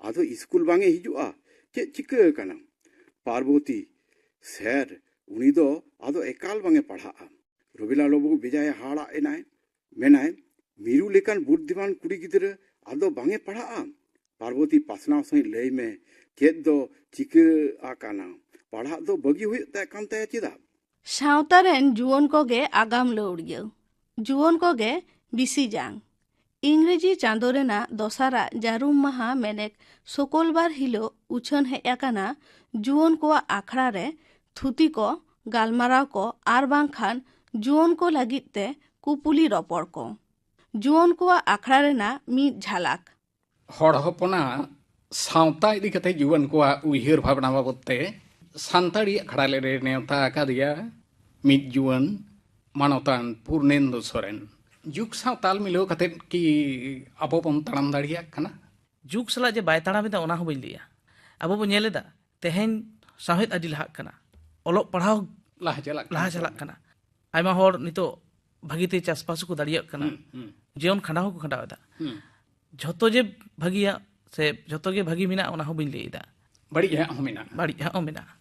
ᱟᱫᱚ ᱤᱥᱠᱩᱞ ᱵᱟᱝ ᱮ ᱦᱤᱡᱩᱜᱼᱟ? ᱪᱮᱫ ᱪᱤᱠᱟᱹ ᱟᱠᱟᱱᱟ?" ᱯᱟᱨᱵᱚᱛᱤ, "ᱥᱮᱨ, ᱩᱱᱤ ᱫᱚ ᱟᱫᱚ ᱮᱠᱟᱞ ᱵᱟᱝ ᱮ ᱯᱟᱲᱦᱟᱜᱼᱟ᱾" ᱨᱚᱵᱤᱞᱟᱞ ᱵᱟᱹᱵᱩ ᱵᱮᱡᱟᱭ ᱦᱟᱦᱟᱲᱟᱜ ᱮᱱᱟᱭ, ᱢᱮᱱᱟᱭ, "ᱢᱤᱨᱩ ᱞᱮᱠᱟᱱ ᱵᱩᱫᱽᱫᱷᱤᱢᱟᱱ ᱠᱩᱲᱤ ᱜᱤᱫᱽᱨᱟᱹ ᱟᱫᱚ ᱵᱟᱝ ᱮ ᱯᱟᱲᱦᱟᱜᱼᱟ?" ᱯᱟᱨᱵᱚᱛᱤ, ᱯᱟᱥᱱᱟᱣ ᱥᱟᱺᱦᱤᱡ ᱞᱟᱹᱭ ᱢᱮ, ᱪᱮᱫ ᱫᱚ ᱪᱤᱠᱟᱹ ᱟᱠᱟᱱᱟ? ᱯᱟᱲᱦᱟᱜ ᱫᱚ ᱵᱟᱹᱜᱤ ᱦᱩᱭᱩᱜ ᱛᱟᱭ ᱠᱟᱱ ᱛᱟᱭᱟ ᱪᱮᱫᱟᱜ? ᱥᱟᱶᱛᱟ ᱨᱮᱱ ᱡᱩᱣᱟᱹᱱ ᱠᱚᱜᱮ ᱟᱜᱟᱢ ᱞᱟᱹᱣᱲᱤᱭᱟᱹ, ᱡᱩᱣᱟᱹᱱ ᱠᱚᱜᱮ ᱵᱤᱥᱤ ᱡᱟᱝ᱾ ᱤᱝᱨᱮᱡᱤ ᱪᱟᱸᱫᱚ ᱨᱮᱱᱟᱜ ᱫᱚᱥᱟᱨᱟᱜ ᱡᱟᱹᱨᱩᱢ ᱢᱟᱦᱟ ᱢᱮᱱᱮᱠ ᱥᱩᱠᱚᱞᱵᱟᱨ ᱦᱤᱞᱚᱜ ᱩᱪᱷᱟᱹᱱ ᱦᱮᱡ ᱟᱠᱟᱱᱟ ᱡᱩᱣᱟᱹᱱ ᱠᱚᱣᱟᱜ ᱟᱠᱷᱲᱟ ᱨᱮ ᱛᱷᱩᱛᱤ ᱠᱚ, ᱜᱟᱞᱢᱟᱨᱟᱣ ᱠᱚ ᱟᱨ ᱵᱟᱝᱠᱷᱟᱱ ᱡᱩᱣᱟᱹᱱ ᱠᱚ ᱞᱟᱹᱜᱤᱫ ᱛᱮ ᱠᱩᱯᱩᱞᱤ ᱨᱚᱯᱚᱲ ᱠᱚ᱾ ᱡᱩᱣᱟᱹᱱ ᱠᱚᱣᱟᱜ ᱟᱠᱷᱲᱟ ᱨᱮᱱᱟᱜ ᱢᱤᱫ ᱡᱷᱟᱞᱟᱠ᱾ ᱦᱚᱲ ᱦᱚᱯᱚᱱᱟᱜ ᱥᱟᱶᱛᱟ ᱤᱫᱤ ᱠᱟᱛᱮ ᱡᱩᱣᱟᱹᱱ ᱠᱚᱣᱟᱜ ᱩᱭᱦᱟᱹᱨ ᱵᱷᱟᱵᱽᱱᱟ ᱵᱟᱵᱚᱛ ᱛᱮ ᱥᱟᱱᱛᱟᱲᱤ ᱟᱠᱷᱲᱟ ᱞᱮ ᱱᱮᱣᱛᱟ ᱟᱠᱟᱫᱮᱭᱟ ᱢᱤᱫ ᱡᱩᱣᱟᱹᱱ ᱢᱟᱱᱚᱛᱟᱱ ᱯᱩᱨᱱᱮᱱᱫᱩ ᱥᱚᱨᱮᱱ᱾ ᱡᱩᱜᱽ ᱥᱟᱶ ᱛᱟᱞ ᱢᱤᱞᱟᱹᱣ ᱠᱟᱛᱮ ᱠᱤ ᱟᱵᱚ ᱵᱚᱱ ᱛᱟᱲᱟᱢ ᱫᱟᱲᱮᱭᱟᱜ ᱠᱟᱱᱟ? ᱡᱩᱜᱽ ᱥᱟᱞᱟᱜ ᱡᱮ ᱵᱟᱭ ᱛᱟᱲᱟᱢ ᱮᱫᱟ, ᱚᱱᱟ ᱦᱚᱸ ᱵᱟᱹᱧ ᱞᱟᱹᱭᱟ᱾ ᱟᱵᱚ ᱵᱚᱱ ᱧᱮᱞ ᱮᱫᱟ, ᱛᱮᱦᱮᱧ ᱥᱟᱶᱦᱮᱫ ᱟᱹᱰᱤ ᱞᱟᱦᱟᱜ ᱠᱟᱱᱟ, ᱚᱞᱚᱜ ᱯᱟᱲᱦᱟᱣ ᱞᱟᱦᱟ ᱪᱟᱞᱟᱜ ᱠᱟᱱᱟ᱾ ᱞᱟᱦᱟ ᱪᱟᱞᱟᱜ ᱠᱟᱱᱟ᱾ ᱟᱭᱢᱟ ᱦᱚᱲ ᱱᱤᱛᱚᱜ ᱵᱷᱟᱹᱜᱤ ᱛᱮ ᱪᱟᱥᱵᱟᱥ ᱠᱚ ᱫᱟᱲᱮᱭᱟᱜ ᱠᱟᱱᱟ, ᱦᱩᱸ, ᱦᱩᱸ᱾ ᱡᱤᱭᱚᱱ ᱠᱷᱟᱸᱰᱟᱣ ᱦᱚᱸᱠᱚ ᱠᱷᱟᱸᱰᱟᱣ ᱮᱫᱟ᱾ ᱦᱩᱸ᱾ ᱡᱷᱚᱛᱚ ᱡᱮ ᱵᱷᱟᱹᱜᱤᱭᱟ ᱥᱮ ᱡᱷᱚᱛᱚ ᱜᱮ ᱵᱷᱟᱹᱜᱤ ᱢᱮᱱᱟᱜᱼᱟ, ᱚᱱᱟ ᱦᱚᱸ ᱵᱟᱹᱧ ᱞᱟᱹᱭ ᱮᱫᱟ᱾ ᱵᱟᱹᱲᱤᱡ ᱦᱟᱸᱜ ᱦᱚᱸ ᱢᱮᱱᱟᱜᱼᱟ᱾ ᱵᱟᱹᱲᱤᱡ ᱦᱟᱸᱜ ᱦᱚᱸ ᱢᱮᱱᱟᱜᱼᱟ᱾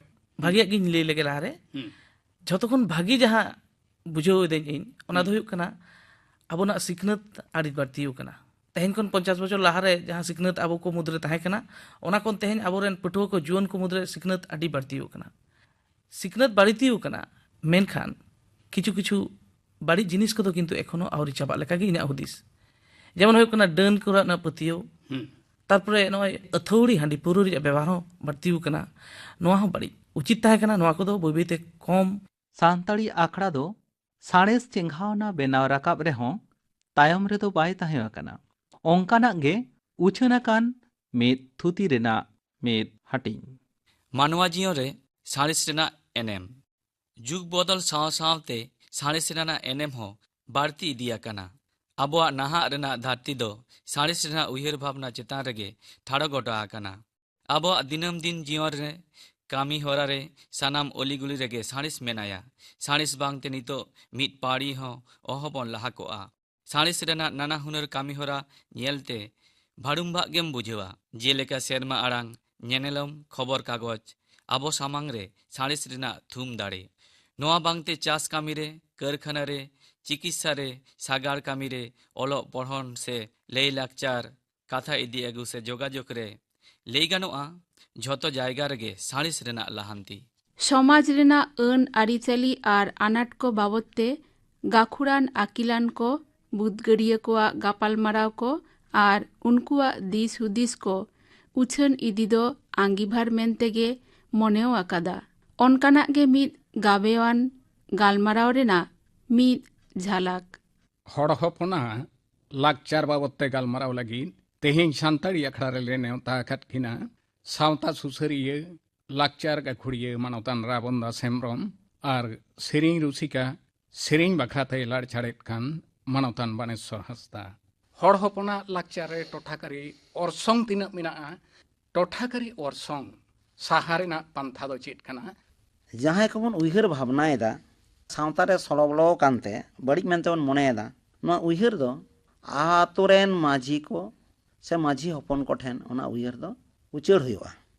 ᱵᱷᱟᱹᱜᱤᱭᱟᱜ ᱜᱤᱧ ᱞᱟᱹᱭ ᱞᱮᱜᱮ ᱞᱟᱦᱟᱨᱮ᱾ ᱦᱩᱸ᱾ ᱡᱷᱚᱛᱚ ᱠᱷᱚᱱ ᱵᱷᱟᱹᱜᱤ ᱡᱟᱦᱟᱸ ᱵᱩᱡᱷᱟᱹᱣ ᱮᱫᱟᱹᱧ ᱤᱧ, ᱚᱱᱟ ᱫᱚ ᱦᱩᱸ᱾ ᱦᱩᱭᱩᱜ ᱠᱟᱱᱟ ᱟᱵᱚᱱᱟᱜ ᱥᱤᱠᱷᱱᱟᱹᱛ ᱟᱹᱰᱤ ᱵᱟᱹᱲᱛᱤ ᱟᱠᱟᱱᱟ᱾ ᱛᱮᱦᱮᱧ ᱠᱷᱚᱱ ᱯᱚᱧᱪᱟᱥ ᱵᱚᱪᱷᱚᱨ ᱞᱟᱦᱟᱨᱮ ᱡᱟᱦᱟᱸ ᱥᱤᱠᱷᱱᱟᱹᱛ ᱟᱵᱚ ᱠᱚ ᱢᱩᱫᱽᱨᱮ ᱛᱟᱦᱮᱸ ᱠᱟᱱᱟ, ᱚᱱᱟ ᱠᱷᱚᱱ ᱛᱮᱦᱮᱧ ᱟᱵᱚᱨᱮᱱ ᱯᱟᱹᱴᱷᱩᱣᱟᱹ ᱠᱚ, ᱡᱩᱣᱟᱹᱱ ᱠᱚ ᱢᱩᱫᱽᱨᱮ ᱥᱤᱠᱷᱱᱟᱹᱛ ᱟᱹᱰᱤ ᱵᱟᱹᱲᱛᱤ ᱟᱠᱟᱱᱟ᱾ ᱥᱤᱠᱷᱱᱟᱹᱛ ᱵᱟᱹᱲᱛᱤ ᱟᱠᱟᱱᱟ, ᱢᱮᱱᱠᱷᱟᱱ ᱠᱤᱪᱷᱩ ᱠᱤᱪᱷᱩ ᱵᱟᱹᱲᱤᱡ ᱡᱤᱱᱤᱥ ᱠᱚᱫᱚ ᱠᱤᱱᱛᱩ ᱮᱠᱷᱚᱱᱳ ᱟᱹᱣᱨᱤ ᱪᱟᱵᱟᱜ ᱞᱮᱠᱟᱜᱮ ᱤᱧᱟᱹᱜ ᱦᱩᱫᱤᱥ᱾ ᱡᱮᱢᱚᱱ ᱦᱩᱭᱩᱜ ᱠᱟᱱᱟ ᱰᱟᱹᱱ ᱠᱚᱨᱮ ᱨᱮᱱᱟᱜ ᱯᱟᱹᱛᱭᱟᱹᱣ, ᱦᱩᱸ᱾ ᱛᱟᱨᱯᱚᱨᱮ ᱱᱚᱜᱼᱚᱭ ᱟᱹᱛᱷᱟᱹᱣᱲᱤ ᱦᱟᱺᱰᱤ ᱯᱟᱹᱣᱨᱟᱹ ᱨᱮᱭᱟᱜ ᱵᱮᱵᱚᱦᱟᱨ ᱦᱚᱸ ᱵᱟᱹᱲᱛᱤ ᱟᱠᱟᱱᱟ᱾ ᱱᱚᱣᱟ ᱦᱚᱸ ᱵᱟᱹᱲᱤᱡ, ᱩᱪᱤᱛ ᱛᱟᱦᱮᱸ ᱠᱟᱱᱟ ᱱᱚᱣᱟ ᱠᱚᱫᱚ ᱵᱟᱹᱭ ᱵᱟᱹᱭᱛᱮ ᱠᱚᱢ᱾ ᱥᱟᱱᱛᱟᱲᱤ ᱟᱠᱷᱲᱟ ᱫᱚ ᱥᱟᱬᱮᱥ ᱪᱮᱸᱜᱷᱟᱣᱱᱟ ᱵᱮᱱᱟᱣ ᱨᱟᱠᱟᱵ ᱨᱮᱦᱚᱸ ᱛᱟᱭᱚᱢ ᱨᱮᱫᱚ ᱵᱟᱭ ᱛᱟᱦᱮᱸ ᱟᱠᱟᱱᱟ᱾ ᱚᱱᱠᱟᱱᱟᱜ ᱜᱮ ᱩᱪᱷᱟᱹᱱ ᱟᱠᱟᱱ ᱢᱤᱫ ᱛᱷᱩᱛᱤ ᱨᱮᱱᱟᱜ ᱢᱤᱫ ᱦᱟᱹᱴᱤᱧ᱾ ᱢᱟᱱᱣᱟ ᱡᱤᱭᱚᱱ ᱨᱮ ᱥᱟᱬᱮᱥ ᱨᱮᱱᱟᱜ ᱮᱱᱮᱢ᱾ ᱡᱩᱜᱽ ᱵᱚᱫᱚᱞ ᱥᱟᱶ ᱥᱟᱶᱛᱮ ᱥᱟᱬᱮᱥ ᱨᱮᱱᱟᱜ ᱮᱱᱮᱢ ᱦᱚᱸ ᱵᱟᱹᱲᱛᱤ ᱤᱫᱤ ᱟᱠᱟᱱᱟ᱾ ᱟᱵᱚᱣᱟᱜ ᱱᱟᱦᱟᱜ ᱨᱮᱱᱟᱜ ᱫᱷᱟᱹᱨᱛᱤ ᱫᱚ ᱥᱟᱬᱮᱥ ᱨᱮᱱᱟᱜ ᱩᱭᱦᱟᱹᱨ ᱵᱷᱟᱵᱽᱱᱟ ᱪᱮᱛᱟᱱ ᱨᱮᱜᱮ ᱴᱷᱟᱲᱚ ᱜᱚᱴᱟ ᱟᱠᱟᱱᱟ᱾ ᱟᱵᱚᱣᱟᱜ ᱫᱤᱱᱟᱹᱢ ᱫᱤᱱ ᱡᱤᱭᱚᱱ ᱨᱮ ᱠᱟᱹᱢᱤ ᱦᱚᱨᱟ ᱨᱮ ᱥᱟᱱᱟᱢ ᱚᱞᱤᱜᱩᱞᱤ ᱨᱮᱜᱮ ᱥᱟᱬᱮᱥ ᱢᱮᱱᱟᱭᱟ᱾ ᱥᱟᱬᱮᱥ ᱵᱟᱝᱛᱮ ᱱᱤᱛᱚᱜ ᱢᱤᱫ ᱯᱟᱹᱲᱤ ᱦᱚᱸ ᱚᱦᱚᱵᱚᱱ ᱞᱟᱦᱟ ᱠᱚᱜᱼᱟ᱾ ᱥᱟᱬᱮᱥ ᱨᱮᱱᱟᱜ ᱱᱟᱱᱟ ᱦᱩᱱᱟᱹᱨ ᱠᱟᱹᱢᱤ ᱦᱚᱨᱟ ᱧᱮᱞᱛᱮ ᱵᱷᱟᱹᱲᱩᱢᱵᱷᱟᱜ ᱜᱮᱢ ᱵᱩᱡᱷᱟᱹᱣᱟ, ᱡᱮᱞᱮᱠᱟ ᱥᱮᱨᱢᱟ ᱟᱲᱟᱝ, ᱧᱮᱱᱮᱞᱚᱢ, ᱠᱷᱚᱵᱚᱨ ᱠᱟᱜᱚᱡᱽ, ᱟᱵᱚ ᱥᱟᱢᱟᱝ ᱨᱮ ᱥᱟᱬᱮᱥ ᱨᱮᱱᱟᱜ ᱛᱷᱩᱢ ᱫᱟᱲᱮ᱾ ᱱᱚᱣᱟ ᱵᱟᱝᱛᱮ ᱪᱟᱥ ᱠᱟᱹᱢᱤ ᱨᱮ, ᱠᱟᱹᱨᱠᱷᱟᱱᱟ ᱨᱮ, ᱪᱤᱠᱤᱛᱥᱟ ᱨᱮ, ᱥᱟᱜᱟᱲ ᱠᱟᱹᱢᱤ ᱨᱮ, ᱚᱞᱚᱜ ᱯᱚᱲᱦᱚᱱ ᱥᱮ ᱞᱟᱹᱭ ᱞᱟᱠᱪᱟᱨ, ᱠᱟᱛᱷᱟ ᱤᱫᱤ ᱟᱹᱜᱩ ᱥᱮ ᱡᱳᱜᱟᱡᱳᱜᱽ ᱨᱮ, ᱞᱟᱹᱭ ᱜᱟᱱᱚᱜᱼᱟ, ᱡᱷᱚᱛᱚ ᱡᱟᱭᱜᱟ ᱨᱮᱜᱮ ᱥᱟᱬᱮᱥ ᱨᱮᱱᱟᱜ ᱞᱟᱦᱟᱱᱛᱤ᱾ ᱥᱚᱢᱟᱡᱽ ᱨᱮᱱᱟᱜ ᱟᱹᱱ ᱟᱹᱨᱤᱪᱟᱹᱞᱤ ᱟᱨ ᱟᱱᱟᱴ ᱠᱚ ᱵᱟᱵᱚᱫ ᱛᱮ ᱜᱟᱹᱠᱷᱩᱲᱟᱱ ᱟᱹᱠᱤᱞᱟᱱ ᱠᱚ, ᱵᱩᱫᱽᱜᱟᱹᱨᱤᱭᱟᱹ ᱠᱚᱣᱟᱜ ᱜᱟᱯᱟᱞᱢᱟᱨᱟᱣ ᱠᱚ ᱟᱨ ᱩᱱᱠᱩᱣᱟᱜ ᱫᱤᱥ ᱦᱩᱫᱤᱥ ᱠᱚ ᱩᱪᱷᱟᱹᱱ ᱤᱫᱤ ᱫᱚ ᱟᱸᱜᱤᱵᱷᱟᱨ ᱢᱮᱱᱛᱮ ᱜᱮ ᱢᱚᱱᱮᱣ ᱟᱠᱟᱫᱟ᱾ ᱚᱱᱠᱟᱱᱟᱜ ᱜᱮ ᱢᱤᱫ ᱜᱟᱵᱮᱭᱟᱱ ᱜᱟᱞᱢᱟᱨᱟᱣ ᱨᱮᱱᱟᱜ ᱢᱤᱫ ᱡᱷᱟᱞᱟᱠ᱾ ᱦᱚᱲ ᱦᱚᱯᱚᱱᱟᱜ ᱞᱟᱠᱪᱟᱨ ᱵᱟᱵᱚᱫ ᱛᱮ ᱜᱟᱞᱢᱟᱨᱟᱣ ᱞᱟᱹᱜᱤᱫ ᱛᱮᱦᱮᱧ ᱥᱟᱱᱛᱟᱲᱤ ᱟᱠᱷᱲᱟ ᱨᱮᱞᱮ ᱱᱮᱣᱛᱟ ᱟᱠᱟᱫ ᱠᱤᱱᱟ ᱥᱟᱶᱛᱟ ᱥᱩᱥᱟᱹᱨᱤᱭᱟᱹ, ᱞᱟᱠᱪᱟᱨ ᱜᱟᱹᱠᱷᱩᱲᱤᱭᱟᱹ ᱢᱟᱱᱚᱛᱟᱱ ᱨᱟᱵᱚᱱ ᱫᱟᱥ ᱦᱮᱢᱵᱽᱨᱚᱢ ᱟᱨ ᱥᱮᱨᱮᱧ ᱨᱩᱥᱤᱠᱟ, ᱥᱮᱨᱮᱧ ᱵᱟᱠᱷᱨᱟ ᱛᱮᱭ ᱞᱟᱲᱪᱷᱟᱲᱮᱫ ᱠᱟᱱ ᱢᱟᱱᱚᱛᱟᱱ ᱵᱟᱱᱮᱥᱣᱚᱨ ᱦᱟᱸᱥᱫᱟ᱾ ᱦᱚᱲ ᱦᱚᱯᱚᱱᱟᱜ ᱞᱟᱠᱪᱟᱨ ᱨᱮ ᱴᱚᱴᱷᱟᱠᱟᱨᱤ ᱚᱨᱥᱚᱝ ᱛᱤᱱᱟᱹᱜ ᱢᱮᱱᱟᱜᱼᱟ? ᱴᱚᱴᱷᱟᱠᱟᱨᱤ ᱚᱨᱥᱚᱝ ᱥᱟᱦᱟ ᱨᱮᱱᱟᱜ ᱯᱟᱱᱛᱷᱟ ᱫᱚ ᱪᱮᱫ ᱠᱟᱱᱟ? ᱡᱟᱦᱟᱸᱭ ᱠᱚᱵᱚᱱ ᱩᱭᱦᱟᱹᱨ ᱵᱷᱟᱵᱽᱱᱟᱭᱮᱫᱟ, ᱥᱟᱶᱛᱟ ᱨᱮ ᱥᱚᱞᱚ ᱵᱚᱞᱚ ᱟᱠᱟᱱᱛᱮ ᱵᱟᱹᱲᱤᱡ ᱢᱮᱱᱛᱮ ᱵᱚᱱ ᱢᱚᱱᱮᱭᱮᱫᱟ, ᱱᱚᱣᱟ ᱩᱭᱦᱟᱹᱨ ᱫᱚ ᱟᱛᱳ ᱨᱮᱱ ᱢᱟᱹᱡᱷᱤ ᱠᱚ ᱥᱮ ᱢᱟᱹᱡᱷᱤ ᱦᱚᱯᱚᱱ ᱠᱚᱴᱷᱮᱱ ᱚᱱᱟ ᱩᱭᱦᱟᱹᱨ ᱫᱚ ᱩᱪᱟᱹᱲ ᱦᱩᱭᱩᱜᱼᱟ᱾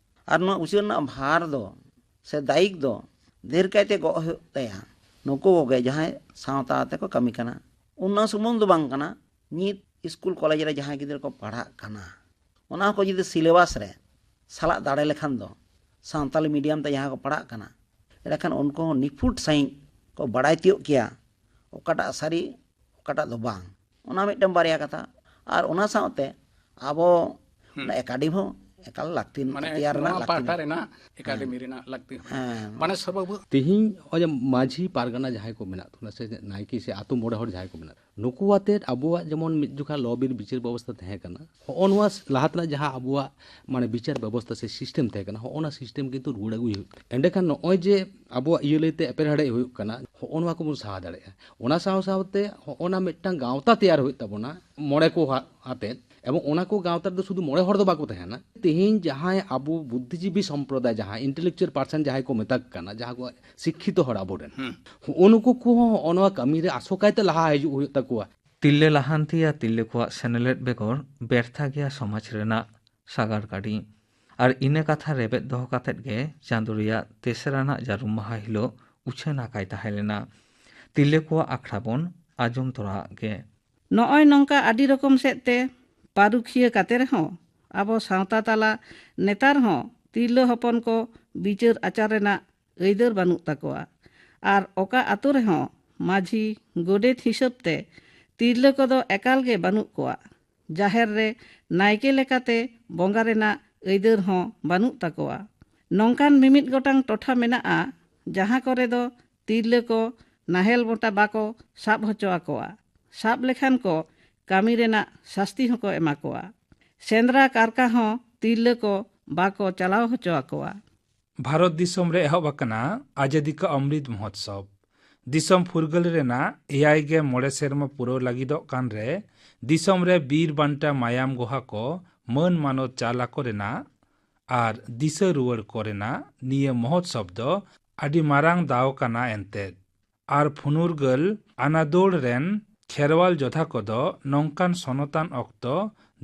ᱟᱨ ᱱᱚᱣᱟ ᱩᱪᱟᱹᱲ ᱨᱮᱱᱟᱜ ᱵᱷᱟᱨ ᱫᱚ ᱥᱮ ᱫᱟᱭᱤᱛ ᱫᱚ ᱰᱷᱮᱨ ᱠᱟᱭᱛᱮ ᱜᱚᱜ ᱦᱩᱭᱩᱜ ᱛᱟᱭᱟ ᱱᱩᱠᱩ ᱠᱚᱜᱮ, ᱡᱟᱦᱟᱸᱭ ᱥᱟᱶᱛᱟ ᱟᱛᱮ ᱠᱚ ᱠᱟᱹᱢᱤ ᱠᱟᱱᱟ᱾ ᱚᱱᱟ ᱥᱩᱢᱩᱝ ᱫᱚ ᱵᱟᱝ ᱠᱟᱱᱟ, ᱱᱤᱛ ᱥᱠᱩᱞ ᱠᱚᱞᱮᱡᱽ ᱨᱮ ᱡᱟᱦᱟᱸᱭ ᱜᱤᱫᱽᱨᱟᱹ ᱠᱚ ᱯᱟᱲᱦᱟᱜ ᱠᱟᱱᱟ, ᱚᱱᱟ ᱠᱚ ᱡᱩᱫᱤ ᱥᱤᱞᱮᱵᱟᱥ ᱨᱮ ᱥᱟᱞᱟᱜ ᱫᱟᱲᱮ ᱞᱮᱠᱷᱟᱱ ᱫᱚ, ᱥᱟᱱᱛᱟᱞᱤ ᱢᱤᱰᱤᱭᱟᱢ ᱛᱮ ᱡᱟᱦᱟᱸ ᱠᱚ ᱯᱟᱲᱦᱟᱜ ᱠᱟᱱᱟ, ᱮᱸᱰᱮᱠᱷᱟᱱ ᱩᱱᱠᱩ ᱦᱚᱸ ᱱᱤᱯᱷᱩᱴ ᱥᱟᱺᱦᱤᱡ ᱠᱚ ᱵᱟᱲᱟᱭ ᱛᱤᱭᱳᱜ ᱠᱮᱭᱟ ᱚᱠᱟᱴᱟᱜ ᱥᱟᱹᱨᱤ, ᱚᱠᱟᱴᱟᱜ ᱫᱚ ᱵᱟᱝ᱾ ᱚᱱᱟ ᱢᱤᱫᱴᱟᱝ ᱵᱟᱨᱭᱟ ᱠᱟᱛᱷᱟ᱾ ᱟᱨ ᱚᱱᱟ ᱥᱟᱶᱛᱮ ᱟᱵᱚ ᱦᱩᱸ᱾ ᱚᱱᱟ ᱮᱠᱟᱰᱮᱢᱤ ᱦᱚᱸ ᱮᱠᱟᱞ ᱞᱟᱹᱠᱛᱤ ᱢᱟᱱᱮ ᱛᱮᱭᱟᱨ ᱨᱮᱱᱟᱜ ᱱᱚᱣᱟ ᱞᱟᱹᱠᱛᱤ ᱯᱟᱦᱴᱟ ᱢᱮᱱᱟᱜᱼᱟ᱾ ᱨᱮᱱᱟᱜ ᱮᱠᱟᱰᱮᱢᱤ ᱦᱮᱸ᱾ ᱨᱮᱱᱟᱜ ᱞᱟᱹᱠᱛᱤ ᱦᱚᱸ᱾ ᱦᱮᱸ᱾ ᱢᱟᱱᱮ ᱥᱚᱨᱵᱚ ᱛᱮᱦᱮᱧ ᱱᱚᱜᱼᱚᱭ ᱡᱮ ᱢᱟᱹᱡᱷᱤ ᱯᱟᱨᱜᱟᱱᱟ ᱡᱟᱦᱟᱸᱭ ᱠᱚ ᱢᱮᱱᱟᱜ ᱛᱟᱵᱚᱱᱟ, ᱥᱮ ᱱᱟᱭᱠᱮ ᱥᱮ ᱟᱛᱳ ᱢᱚᱬᱮ ᱦᱚᱲ ᱡᱟᱦᱟᱸᱭ ᱠᱚ ᱢᱮᱱᱟᱜ, ᱱᱩᱠᱩ ᱟᱛᱮᱫ ᱟᱵᱚᱣᱟᱜ ᱡᱮᱢᱚᱱ ᱢᱤᱫ ᱡᱚᱠᱷᱟ ᱞᱚ ᱵᱤᱨ ᱵᱤᱪᱟᱹᱨ ᱵᱮᱵᱚᱥᱛᱷᱟ ᱛᱟᱦᱮᱸ ᱠᱟᱱᱟ, ᱦᱚᱸᱜᱼᱚ ᱱᱚᱣᱟ ᱞᱟᱦᱟ ᱛᱮᱱᱟᱜ ᱡᱟᱦᱟᱸ ᱟᱵᱚᱣᱟᱜ ᱢᱟᱱᱮ ᱵᱤᱪᱟᱨ ᱵᱮᱵᱚᱥᱛᱷᱟ ᱥᱮ ᱥᱤᱥᱴᱮᱢ ᱛᱟᱦᱮᱸ ᱠᱟᱱᱟ, ᱦᱚᱸᱜᱼᱚ ᱱᱟ ᱥᱤᱥᱴᱮᱢ ᱠᱤᱱᱛᱩ ᱨᱩᱣᱟᱹᱲ ᱟᱹᱜᱩᱭ ᱦᱩᱭᱩᱜ ᱠᱟᱱᱟ᱾ ᱮᱸᱰᱮᱠᱷᱟᱱ ᱱᱚᱜᱼᱚᱭ ᱡᱮ ᱟᱵᱚᱣᱟᱜ ᱤᱭᱟᱹ ᱞᱟᱹᱭᱛᱮ ᱮᱯᱮᱨᱦᱮᱸᱰᱮᱡ ᱦᱩᱭᱩᱜ ᱠᱟᱱᱟ, ᱦᱚᱸᱜᱼᱚ ᱱᱚᱣᱟ ᱠᱚᱵᱚᱱ ᱥᱟᱦᱟ ᱫᱟᱲᱮᱭᱟᱜᱼᱟ᱾ ᱚᱱᱟ ᱥᱟᱶ ᱥᱟᱶᱛᱮ ᱦᱚᱸᱜᱼᱚ ᱱᱟ ᱢᱤᱫᱴᱟᱝ ᱜᱟᱶᱛᱟ ᱛᱮᱭᱟᱨ ᱦᱩᱭᱩᱜ ᱛᱟᱵᱚᱱᱟ, ᱢᱚᱬᱮ ᱠᱚ ᱦᱟ-, ᱟᱛᱮᱫ᱾ ᱮᱵᱚᱝ ᱚᱱᱟ ᱠᱚ ᱜᱟᱶᱛᱟ ᱨᱮᱫᱚ ᱥᱩᱫᱷᱩ ᱢᱚᱬᱮ ᱦᱚᱲ ᱫᱚ ᱵᱟᱠᱚ ᱛᱟᱦᱮᱱᱟ᱾ ᱛᱮᱦᱮᱧ ᱡᱟᱦᱟᱸᱭ ᱟᱵᱚ ᱵᱩᱫᱽᱫᱷᱤᱡᱤᱵᱤ ᱥᱚᱢᱯᱨᱚᱫᱟᱭ, ᱡᱟᱦᱟᱸᱭ intellectual person ᱡᱟᱦᱟᱸᱭ ᱠᱚ ᱢᱮᱛᱟ ᱠᱚ ᱠᱟᱱᱟ, ᱡᱟᱦᱟᱸ ᱠᱚ ᱥᱤᱠᱠᱷᱤᱛᱚ ᱦᱚᱲ ᱟᱵᱚᱨᱮᱱ, ᱦᱩᱸ᱾ ᱦᱚᱸᱜᱼᱚ ᱱᱩᱠᱩ ᱠᱚᱦᱚᱸ ᱦᱚᱸᱜᱼᱚ ᱱᱚᱣᱟ ᱠᱟᱹᱢᱤ ᱨᱮ ᱟᱥᱚᱠᱟᱭ ᱛᱮ ᱞᱟᱦᱟ ᱦᱤᱡᱩᱜ ᱦᱩᱭᱩᱜ ᱛᱟᱠᱚᱣᱟ᱾ ᱛᱤᱨᱞᱟᱹ ᱞᱟᱦᱟᱱᱛᱤ ᱟᱨ ᱛᱤᱨᱞᱟᱹ ᱠᱚᱣᱟᱜ ᱥᱮᱱᱮᱞᱮᱫ ᱵᱮᱜᱚᱨ ᱵᱮᱨᱛᱷᱟ ᱜᱮᱭᱟ ᱥᱚᱢᱟᱡᱽ ᱨᱮᱱᱟᱜ ᱥᱟᱜᱟᱲ ᱜᱟᱹᱰᱤ᱾ ᱟᱨ ᱤᱱᱟᱹ ᱠᱟᱛᱷᱟ ᱨᱮᱵᱮᱫ ᱫᱚᱦᱚ ᱠᱟᱛᱮᱫ ᱜᱮ ᱪᱟᱸᱫᱳ ᱨᱮᱭᱟᱜ ᱛᱮᱥᱟᱨ ᱟᱱᱟᱜ ᱡᱟᱹᱨᱩᱢ ᱢᱟᱦᱟ ᱦᱤᱞᱳᱜ ᱩᱪᱷᱟᱹᱱ ᱟᱠᱟᱭ ᱛᱟᱦᱮᱸ ᱞᱮᱱᱟ᱾ ᱛᱤᱨᱞᱟᱹ ᱠᱚᱣᱟᱜ ᱟᱠᱷᱲᱟ ᱵᱚᱱ ᱟᱸᱡᱚᱢ ᱛᱚᱨᱟ ᱟᱜ ᱜᱮ᱾ ᱱᱚᱜᱼᱚᱭ ᱱᱚᱝᱠᱟ ᱟᱹᱰᱤ ᱨᱚᱠᱚᱢ ᱥᱮᱫ ᱛᱮ ᱯᱟᱹᱨᱩᱠᱷᱤᱭᱟᱹ ᱠᱟᱛᱮ ᱨᱮᱦᱚᱸ ᱟᱵᱚ ᱥᱟᱶᱛᱟ ᱛᱟᱞᱟ ᱱᱮᱛᱟᱨ ᱦᱚᱸ ᱛᱤᱨᱞᱟᱹ ᱦᱚᱯᱚᱱ ᱠᱚ ᱵᱤᱪᱟᱹᱨ ᱟᱪᱟᱨ ᱨᱮᱱᱟᱜ ᱟᱹᱭᱫᱟᱹᱨ ᱵᱟᱹᱱᱩᱜ ᱛᱟᱠᱚᱣᱟ᱾ ᱟᱨ ᱚᱠᱟ ᱟᱛᱳ ᱨᱮᱦᱚᱸ ᱢᱟᱹᱡᱷᱤ, ᱜᱚᱰᱮᱛ ᱦᱤᱥᱟᱹᱵ ᱛᱮ ᱛᱤᱨᱞᱟᱹ ᱠᱚᱫᱚ ᱮᱠᱟᱞ ᱜᱮ ᱵᱟᱹᱱᱩᱜ ᱠᱚᱣᱟ᱾ ᱡᱟᱦᱮᱨ ᱨᱮ ᱱᱟᱭᱠᱮ ᱞᱮᱠᱟᱛᱮ ᱵᱚᱸᱜᱟ ᱨᱮᱱᱟᱜ ᱟᱹᱭᱫᱟᱹᱨ ᱦᱚᱸ ᱵᱟᱹᱱᱩᱜ ᱛᱟᱠᱚᱣᱟ᱾ ᱱᱚᱝᱠᱟᱱ ᱢᱤᱢᱤᱫ ᱜᱚᱴᱟᱝ ᱴᱚᱴᱷᱟ ᱢᱮᱱᱟᱜᱼᱟ, ᱡᱟᱦᱟᱸ ᱠᱚᱨᱮ ᱫᱚ ᱛᱤᱨᱞᱟᱹ ᱠᱚ ᱱᱟᱦᱮᱞ ᱵᱚᱴᱟ ᱵᱟᱠᱚ ᱥᱟᱵ ᱦᱚᱪᱚ ᱟᱠᱚᱣᱟ᱾ ᱥᱟᱵ ᱞᱮᱠᱷᱟᱱ ᱠᱚ ᱠᱟᱹᱢᱤ ᱨᱮᱱᱟᱜ ᱥᱟᱹᱥᱛᱤ ᱦᱚᱸᱠᱚ ᱮᱢᱟ ᱠᱚᱣᱟ᱾ ᱥᱮᱸᱫᱽᱨᱟ ᱠᱟᱨᱠᱟ ᱦᱚᱸ ᱛᱤᱨᱞᱟᱹ ᱠᱚ ᱵᱟᱠᱚ ᱪᱟᱞᱟᱣ ᱦᱚᱪᱚ ᱟᱠᱚᱣᱟ᱾ ᱵᱷᱟᱨᱚᱛ ᱫᱤᱥᱚᱢ ᱨᱮ ᱮᱦᱚᱵ ᱟᱠᱟᱱᱟ ᱟᱡᱟᱫᱤ ᱠᱟ ᱚᱢᱨᱤᱛ ᱢᱚᱦᱳᱛᱥᱚᱵ᱾ ᱫᱤᱥᱚᱢ ᱯᱷᱩᱨᱜᱟᱹᱞ ᱨᱮᱱᱟᱜ ᱮᱭᱟᱭ ᱜᱮ ᱢᱚᱬᱮ ᱥᱮᱨᱢᱟ ᱯᱩᱨᱟᱹᱣ ᱞᱟᱹᱜᱤᱫᱚᱜ ᱠᱟᱱ ᱨᱮ ᱫᱤᱥᱚᱢ ᱨᱮ ᱵᱤᱨ ᱵᱟᱱᱴᱟ ᱢᱟᱭᱟᱢ ᱜᱚᱦᱟ ᱠᱚ ᱢᱟᱹᱱ ᱢᱟᱱᱚᱛ ᱪᱟᱞ ᱟᱠᱚ ᱨᱮᱱᱟᱜ ᱟᱨ ᱫᱤᱥᱟᱹ ᱨᱩᱣᱟᱹᱲ ᱠᱚ ᱨᱮᱱᱟᱜ ᱱᱤᱭᱟᱹ ᱢᱚᱦᱳᱛᱥᱚᱵ ᱫᱚ ᱟᱹᱰᱤ ᱢᱟᱨᱟᱝ ᱫᱟᱣ ᱠᱟᱱᱟ ᱮᱱᱛᱮᱫ᱾ ᱟᱨ ᱯᱷᱩᱱᱩᱨᱜᱟᱹᱞ ᱟᱱᱟᱫᱳᱲ ᱨᱮᱱ ᱠᱷᱮᱨᱣᱟᱞ ᱡᱚᱫᱷᱟ ᱠᱚᱫᱚ ᱱᱚᱝᱠᱟᱱ ᱥᱚᱱᱚᱛᱟᱱ ᱚᱠᱛᱚ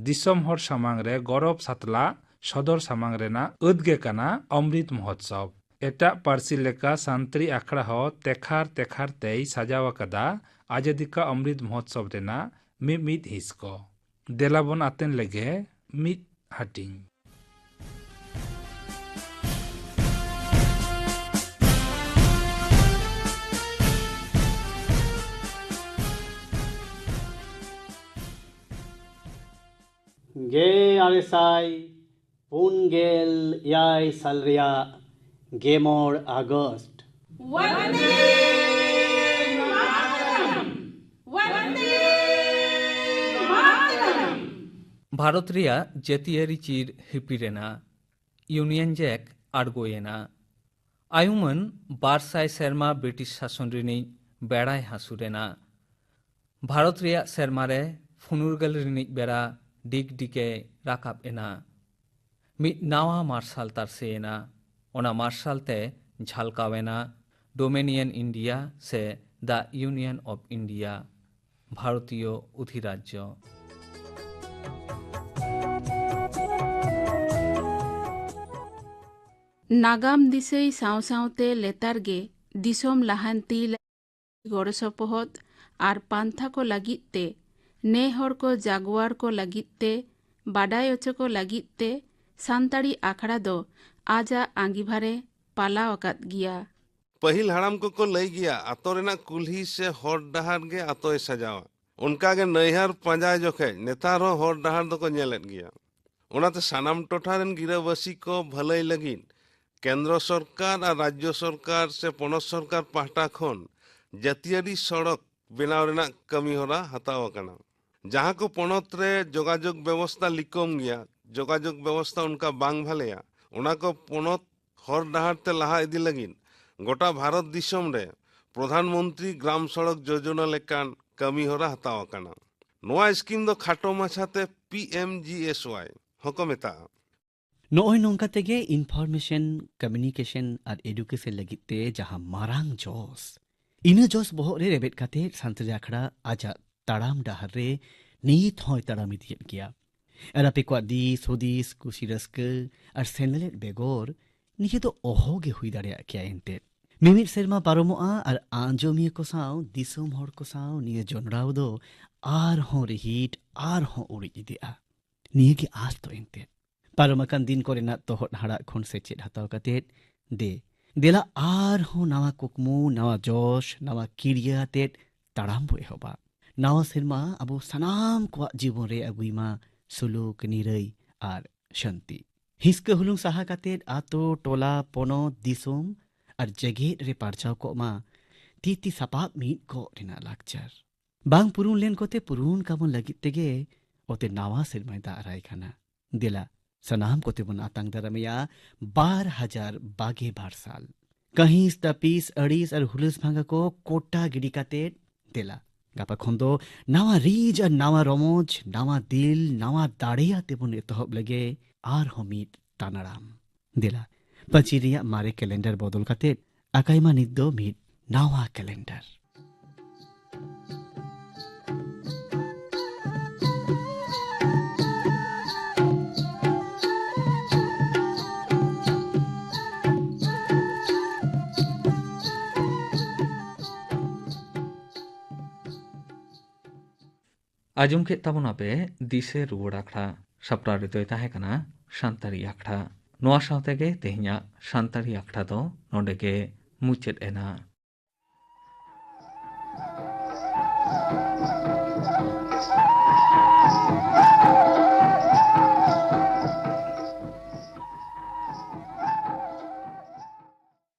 ᱫᱤᱥᱚᱢ ᱦᱚᱲ ᱥᱟᱢᱟᱝ ᱨᱮ ᱜᱚᱨᱚᱵᱽ ᱥᱟᱛᱞᱟᱜ ᱥᱚᱫᱚᱨ ᱥᱟᱢᱟᱝ ᱨᱮᱱᱟᱜ ᱟᱹᱫ ᱜᱮ ᱠᱟᱱᱟ ᱚᱢᱨᱤᱛ ᱢᱚᱦᱳᱛᱥᱚᱵᱽ᱾ ᱮᱴᱟᱜ ᱯᱟᱹᱨᱥᱤ ᱞᱮᱠᱟ ᱥᱟᱱᱛᱟᱲᱤ ᱟᱠᱷᱲᱟ ᱦᱚᱸ ᱛᱮᱠᱷᱟᱨ ᱛᱮᱠᱷᱟᱨ ᱛᱮᱭ ᱥᱟᱡᱟᱣ ᱟᱠᱟᱫᱟ ᱟᱡᱟᱫᱤ ᱠᱟ ᱚᱢᱨᱤᱛ ᱢᱚᱦᱳᱛᱥᱚᱵᱽ ᱨᱮᱱᱟᱜ ᱢᱤᱢᱤᱫ ᱦᱤᱸᱥ ᱠᱚ᱾ ᱫᱮᱞᱟ ᱵᱚᱱ ᱟᱛᱮᱱ ᱞᱮᱜᱮ ᱢᱤᱫ ᱦᱟᱹᱴᱤᱧ᱾ ᱜᱮᱞ ᱟᱨᱮ ᱥᱟᱭ ᱯᱩᱱ ᱜᱮᱞ ᱮᱭᱟᱭ ᱥᱟᱞ ᱨᱮᱭᱟᱜ ᱜᱮᱞ ᱢᱚᱬᱮ ᱟᱜᱚᱥᱴ᱾ ᱵᱷᱟᱨᱚᱛ ᱨᱮᱭᱟᱜ ᱡᱟᱹᱛᱤᱭᱟᱹᱨᱤ ᱪᱤᱨ ᱦᱤᱯᱤᱲ ᱮᱱᱟ᱾ Union Jack ᱟᱬᱜᱚᱭᱮᱱᱟ᱾ ᱟᱭᱩᱢᱟᱹᱱ ᱵᱟᱨ ᱥᱟᱭ ᱥᱮᱨᱢᱟ ᱵᱨᱤᱴᱤᱥ ᱥᱟᱥᱚᱱ ᱨᱤᱱᱤᱡ ᱵᱮᱲᱟᱭ ᱦᱟᱹᱥᱩᱨ ᱮᱱᱟ᱾ ᱵᱷᱟᱨᱚᱛ ᱨᱮᱭᱟᱜ ᱥᱮᱨᱢᱟ ᱨᱮ ᱯᱷᱩᱱᱩᱨᱜᱟᱹᱞ ᱨᱤᱱᱤᱡ ᱵᱮᱲᱟ ᱰᱤᱜᱽ ᱰᱤᱜᱮᱭ ᱨᱟᱠᱟᱵ ᱮᱱᱟ᱾ ᱢᱤᱫ ᱱᱟᱣᱟ ᱢᱟᱨᱥᱟᱞ ᱛᱟᱨᱥᱮ ᱮᱱᱟ᱾ ᱚᱱᱟ ᱢᱟᱨᱥᱟᱞ ᱛᱮ ᱡᱷᱟᱞᱠᱟᱣ ᱮᱱᱟ ᱰᱳᱢᱮᱱᱤᱭᱟᱱ ᱤᱱᱰᱤᱭᱟ ᱥᱮ The Union of India, ᱵᱷᱟᱨᱚᱛᱤᱭᱚ ᱚᱫᱷᱤᱨᱟᱡᱽᱡᱚ᱾ ᱱᱟᱜᱟᱢ ᱫᱤᱥᱟᱹᱭ ᱥᱟᱶ ᱥᱟᱶᱛᱮ ᱞᱮᱛᱟᱲ ᱜᱮ ᱫᱤᱥᱚᱢ ᱞᱟᱦᱟᱱᱛᱤ ᱞᱟᱹᱜᱤᱫ ᱜᱚᱲᱚ ᱥᱚᱯᱚᱦᱚᱫ ᱟᱨ ᱯᱟᱱᱛᱷᱟ ᱠᱚ ᱞᱟᱹᱜᱤᱫ ᱛᱮ, ᱱᱮ ᱦᱚᱲ ᱠᱚ ᱡᱟᱜᱣᱟᱨ ᱠᱚ ᱞᱟᱹᱜᱤᱫ ᱛᱮ, ᱵᱟᱰᱟᱭ ᱚᱪᱚ ᱠᱚ ᱞᱟᱹᱜᱤᱫ ᱛᱮ ᱥᱟᱱᱛᱟᱲᱤ ᱟᱠᱷᱲᱟ ᱫᱚ ᱟᱡᱟᱜ ᱟᱸᱜᱤᱵᱷᱟᱨᱮ ᱯᱟᱞᱟᱣ ᱟᱠᱟᱫ ᱜᱮᱭᱟ᱾ ᱯᱟᱹᱦᱤᱞ ᱦᱟᱲᱟᱢ ᱠᱚᱠᱚ ᱞᱟᱹᱭ ᱜᱮᱭᱟ, ᱟᱛᱳ ᱨᱮᱱᱟᱜ ᱠᱩᱞᱦᱤ ᱥᱮ ᱦᱚᱨ ᱰᱟᱦᱟᱨ ᱜᱮ ᱟᱛᱳᱭ ᱥᱟᱡᱟᱣᱟ᱾ ᱚᱱᱠᱟᱜᱮ ᱱᱟᱹᱭᱦᱟᱹᱨ ᱯᱟᱸᱡᱟ ᱡᱚᱠᱷᱮᱡ ᱱᱮᱛᱟᱨ ᱦᱚᱸ ᱦᱚᱨ ᱰᱟᱦᱟᱨ ᱫᱚᱠᱚ ᱧᱮᱞᱮᱫ ᱜᱮᱭᱟ᱾ ᱚᱱᱟᱛᱮ ᱥᱟᱱᱟᱢ ᱴᱚᱴᱷᱟ ᱨᱮᱱ ᱜᱤᱨᱟᱹᱵᱟᱹᱥᱤ ᱠᱚ ᱵᱷᱟᱹᱞᱟᱹᱭ ᱞᱟᱹᱜᱤᱫ ᱠᱮᱱᱫᱨᱚ ᱥᱚᱨᱠᱟᱨ ᱟᱨ ᱨᱟᱡᱽᱡᱚ ᱥᱚᱨᱠᱟᱨ ᱥᱮ ᱯᱚᱱᱚᱛ ᱥᱚᱨᱠᱟᱨ ᱯᱟᱦᱴᱟ ᱠᱷᱚᱱ ᱡᱟᱹᱛᱤᱭᱟᱹᱨᱤ ᱥᱚᱲᱚᱠ ᱵᱮᱱᱟᱣ ᱨᱮᱱᱟᱜ ᱠᱟᱹᱢᱤ ᱦᱚᱨᱟ ᱦᱟᱛᱟᱣ ᱟᱠᱟᱱᱟ᱾ ᱡᱟᱦᱟᱸ ᱠᱚ ᱯᱚᱱᱚᱛ ᱨᱮ ᱡᱳᱜᱟᱡᱳᱜᱽ ᱵᱮᱵᱚᱥᱛᱟ ᱞᱤᱠᱚᱢ ᱜᱮᱭᱟ, ᱡᱳᱜᱟᱡᱳᱜᱽ ᱵᱮᱵᱚᱥᱛᱟ ᱚᱱᱠᱟ ᱵᱟᱝ ᱵᱷᱟᱞᱮᱭᱟ, ᱚᱱᱟ ᱠᱚ ᱯᱚᱱᱚᱛ ᱦᱚᱨ ᱰᱟᱦᱟᱨ ᱛᱮ ᱞᱟᱦᱟ ᱤᱫᱤ ᱞᱟᱹᱜᱤᱫ ᱜᱚᱴᱟ ᱵᱷᱟᱨᱚᱛ ᱫᱤᱥᱚᱢ ᱨᱮ ᱯᱨᱚᱫᱷᱟᱱ ᱢᱚᱱᱛᱨᱤ ᱜᱨᱟᱢ ᱥᱚᱲᱚᱠ ᱡᱳᱡᱚᱱᱟ ᱞᱮᱠᱟᱱ ᱠᱟᱹᱢᱤ ᱦᱚᱨᱟ ᱦᱟᱛᱟᱣ ᱟᱠᱟᱱᱟ᱾ ᱱᱚᱣᱟ ᱥᱠᱤᱢ ᱫᱚ ᱠᱷᱟᱴᱚ ᱢᱟᱪᱷᱟᱛᱮ P M J S Y ᱦᱚᱸᱠᱚ ᱢᱮᱛᱟᱜᱼᱟ᱾ ᱱᱚᱜᱼᱚᱭ ᱱᱚᱝᱠᱟ ᱛᱮᱜᱮ information, communication ᱟᱨ education ᱞᱟᱹᱜᱤᱫ ᱛᱮ ᱡᱟᱦᱟᱸ ᱢᱟᱨᱟᱝ ᱡᱚᱥ, ᱤᱱᱟᱹ ᱡᱚᱥ ᱵᱚᱦᱚᱜ ᱨᱮ ᱨᱮᱵᱮᱫ ᱠᱟᱛᱮ ᱥᱟᱱᱛᱟᱲᱤ ᱟᱠᱷᱲᱟ ᱟᱡᱟᱜ ᱛᱟᱲᱟᱢ ᱰᱟᱦᱟᱨ ᱨᱮ ᱱᱤᱛ ᱦᱚᱸᱭ ᱛᱟᱲᱟᱢ ᱤᱫᱤᱭᱮᱫ ᱜᱮᱭᱟ᱾ ᱟᱨ ᱟᱯᱮ ᱠᱚᱣᱟᱜ ᱫᱤᱥ ᱦᱩᱫᱤᱥ, ᱠᱩᱥᱤ ᱨᱟᱹᱥᱠᱟᱹ ᱟᱨ ᱥᱮᱱᱮᱞᱮᱫ ᱵᱮᱜᱚᱨ ᱱᱤᱭᱟᱹ ᱫᱚ ᱚᱦᱚ ᱜᱮ ᱦᱩᱭ ᱫᱟᱲᱮᱭᱟᱜ ᱠᱮᱭᱟ ᱮᱱᱛᱮᱫ᱾ ᱢᱤᱢᱤᱫ ᱥᱮᱨᱢᱟ ᱯᱟᱨᱚᱢᱚᱜᱼᱟ ᱟᱨ ᱟᱸᱡᱚᱢᱤᱭᱟᱹ ᱠᱚ ᱥᱟᱶ, ᱫᱤᱥᱚᱢ ᱦᱚᱲ ᱠᱚ ᱥᱟᱶ ᱱᱤᱭᱟᱹ ᱡᱚᱱᱲᱟᱣ ᱫᱚ ᱟᱨᱦᱚᱸ ᱨᱤᱦᱤᱴ, ᱟᱨᱦᱚᱸ ᱩᱨᱤᱡ ᱤᱫᱤᱜᱼᱟ᱾ ᱱᱤᱭᱟᱹ ᱜᱮ ᱟᱸᱥ ᱫᱚ ᱮᱱᱛᱮᱫ᱾ ᱯᱟᱨᱚᱢ ᱟᱠᱟᱱ ᱫᱤᱱ ᱠᱚᱨᱮᱱᱟᱜ ᱛᱚᱦᱚᱫ ᱦᱟᱲᱟᱜ ᱠᱷᱚᱱ ᱥᱮᱪᱮᱫ ᱦᱟᱛᱟᱣ ᱠᱟᱛᱮᱫ, ᱫᱮ, ᱫᱮᱞᱟ ᱟᱨᱦᱚᱸ ᱱᱟᱣᱟ ᱠᱩᱠᱢᱩ, ᱱᱟᱣᱟ ᱡᱚᱥ, ᱱᱟᱣᱟ ᱠᱤᱨᱭᱟᱹ ᱟᱛᱮᱫ ᱛᱟᱲᱟᱢ ᱵᱚ ᱮᱦᱚᱵᱟ᱾ ᱱᱟᱣᱟ ᱥᱮᱨᱢᱟ ᱟᱵᱚ ᱥᱟᱱᱟᱢ ᱠᱚᱣᱟᱜ ᱡᱤᱵᱚᱱ ᱨᱮ ᱟᱹᱜᱩᱭ ᱢᱟ ᱥᱩᱞᱩᱠ, ᱱᱤᱨᱟᱹᱭ ᱟᱨ ᱥᱟᱹᱱᱛᱤ᱾ ᱦᱤᱸᱥᱠᱟᱹ ᱦᱩᱞᱩᱝ ᱥᱟᱦᱟ ᱠᱟᱛᱮᱫ ᱟᱛᱳ, ᱴᱚᱞᱟ, ᱯᱚᱱᱚᱛ, ᱫᱤᱥᱚᱢ ᱟᱨ ᱡᱮᱜᱮᱫ ᱨᱮ ᱯᱟᱨᱪᱟᱣ ᱠᱚᱜ ᱢᱟ ᱛᱤ ᱛᱤ ᱥᱟᱯᱟᱵ ᱢᱤᱫ ᱠᱚᱜ ᱨᱮᱱᱟᱜ ᱞᱟᱠᱪᱟᱨ᱾ ᱵᱟᱝ ᱯᱩᱨᱩᱱ ᱞᱮᱱ ᱠᱚᱛᱮ ᱯᱩᱨᱩᱱ ᱠᱟᱵᱚᱱ ᱞᱟᱹᱜᱤᱫ ᱛᱮᱜᱮ ᱚᱛᱮ ᱱᱟᱣᱟ ᱥᱮᱨᱢᱟᱭ ᱫᱟᱜ ᱟᱨᱟᱭ ᱠᱟᱱᱟ᱾ ᱫᱮᱞᱟ, ᱥᱟᱱᱟᱢ ᱠᱚᱛᱮ ᱵᱚᱱ ᱟᱛᱟᱝ ᱫᱟᱨᱟᱢᱮᱭᱟ ᱵᱟᱨ ᱦᱟᱡᱟᱨ ᱵᱟᱜᱮ ᱵᱟᱨ ᱥᱟᱞ᱾ ᱠᱟᱹᱦᱤᱥ, ᱛᱟᱹᱯᱤᱥ, ᱟᱹᱲᱤᱥ ᱟᱨ ᱦᱩᱞᱟᱹᱥ ᱵᱷᱟᱸᱜᱟ ᱠᱚ ᱠᱚᱴᱟ ᱜᱤᱰᱤ ᱠᱟᱛᱮᱫ, ᱫᱮᱞᱟ, ᱜᱟᱯᱟ ᱠᱷᱚᱱ ᱫᱚ ᱱᱟᱣᱟ ᱨᱤᱡ ᱟᱨ ᱱᱟᱣᱟ ᱨᱚᱢᱚᱡᱽ, ᱱᱟᱣᱟ ᱫᱤᱞ, ᱱᱟᱣᱟ ᱫᱟᱲᱮ ᱟᱛᱮ ᱵᱚᱱ ᱮᱛᱚᱦᱚᱵ ᱞᱮᱜᱮ ᱟᱨᱦᱚᱸ ᱢᱤᱫ ᱛᱟᱱᱟᱲᱟᱢ᱾ ᱫᱮᱞᱟ, ᱯᱟᱹᱪᱤᱨ ᱨᱮᱭᱟᱜ ᱢᱟᱨᱮ ᱠᱮᱞᱮᱱᱰᱟᱨ ᱵᱚᱫᱚᱞ ᱠᱟᱛᱮᱫ ᱟᱠᱟᱭ ᱢᱟ ᱱᱤᱛ ᱫᱚ ᱢᱤᱫ ᱱᱟᱣᱟ ᱠᱮᱞᱮᱱᱰᱟᱨ᱾ ᱟᱸᱡᱚᱢ ᱠᱮᱫ ᱛᱟᱵᱚᱱᱟᱯᱮ ᱫᱤᱥᱟᱹ ᱨᱩᱣᱟᱹᱲ ᱟᱠᱷᱲᱟ᱾ ᱥᱟᱯᱲᱟᱣ ᱨᱮᱫᱚᱭ ᱛᱟᱦᱮᱸ ᱠᱟᱱᱟ ᱥᱟᱱᱛᱟᱲᱤ ᱟᱠᱷᱲᱟ᱾ ᱱᱚᱣᱟ ᱥᱟᱶᱛᱮ ᱜᱮ ᱛᱮᱦᱮᱧᱟᱜ ᱥᱟᱱᱛᱟᱲᱤ ᱟᱠᱷᱲᱟ ᱫᱚ ᱱᱚᱰᱮ ᱜᱮ ᱢᱩᱪᱟᱹᱫ ᱮᱱᱟ᱾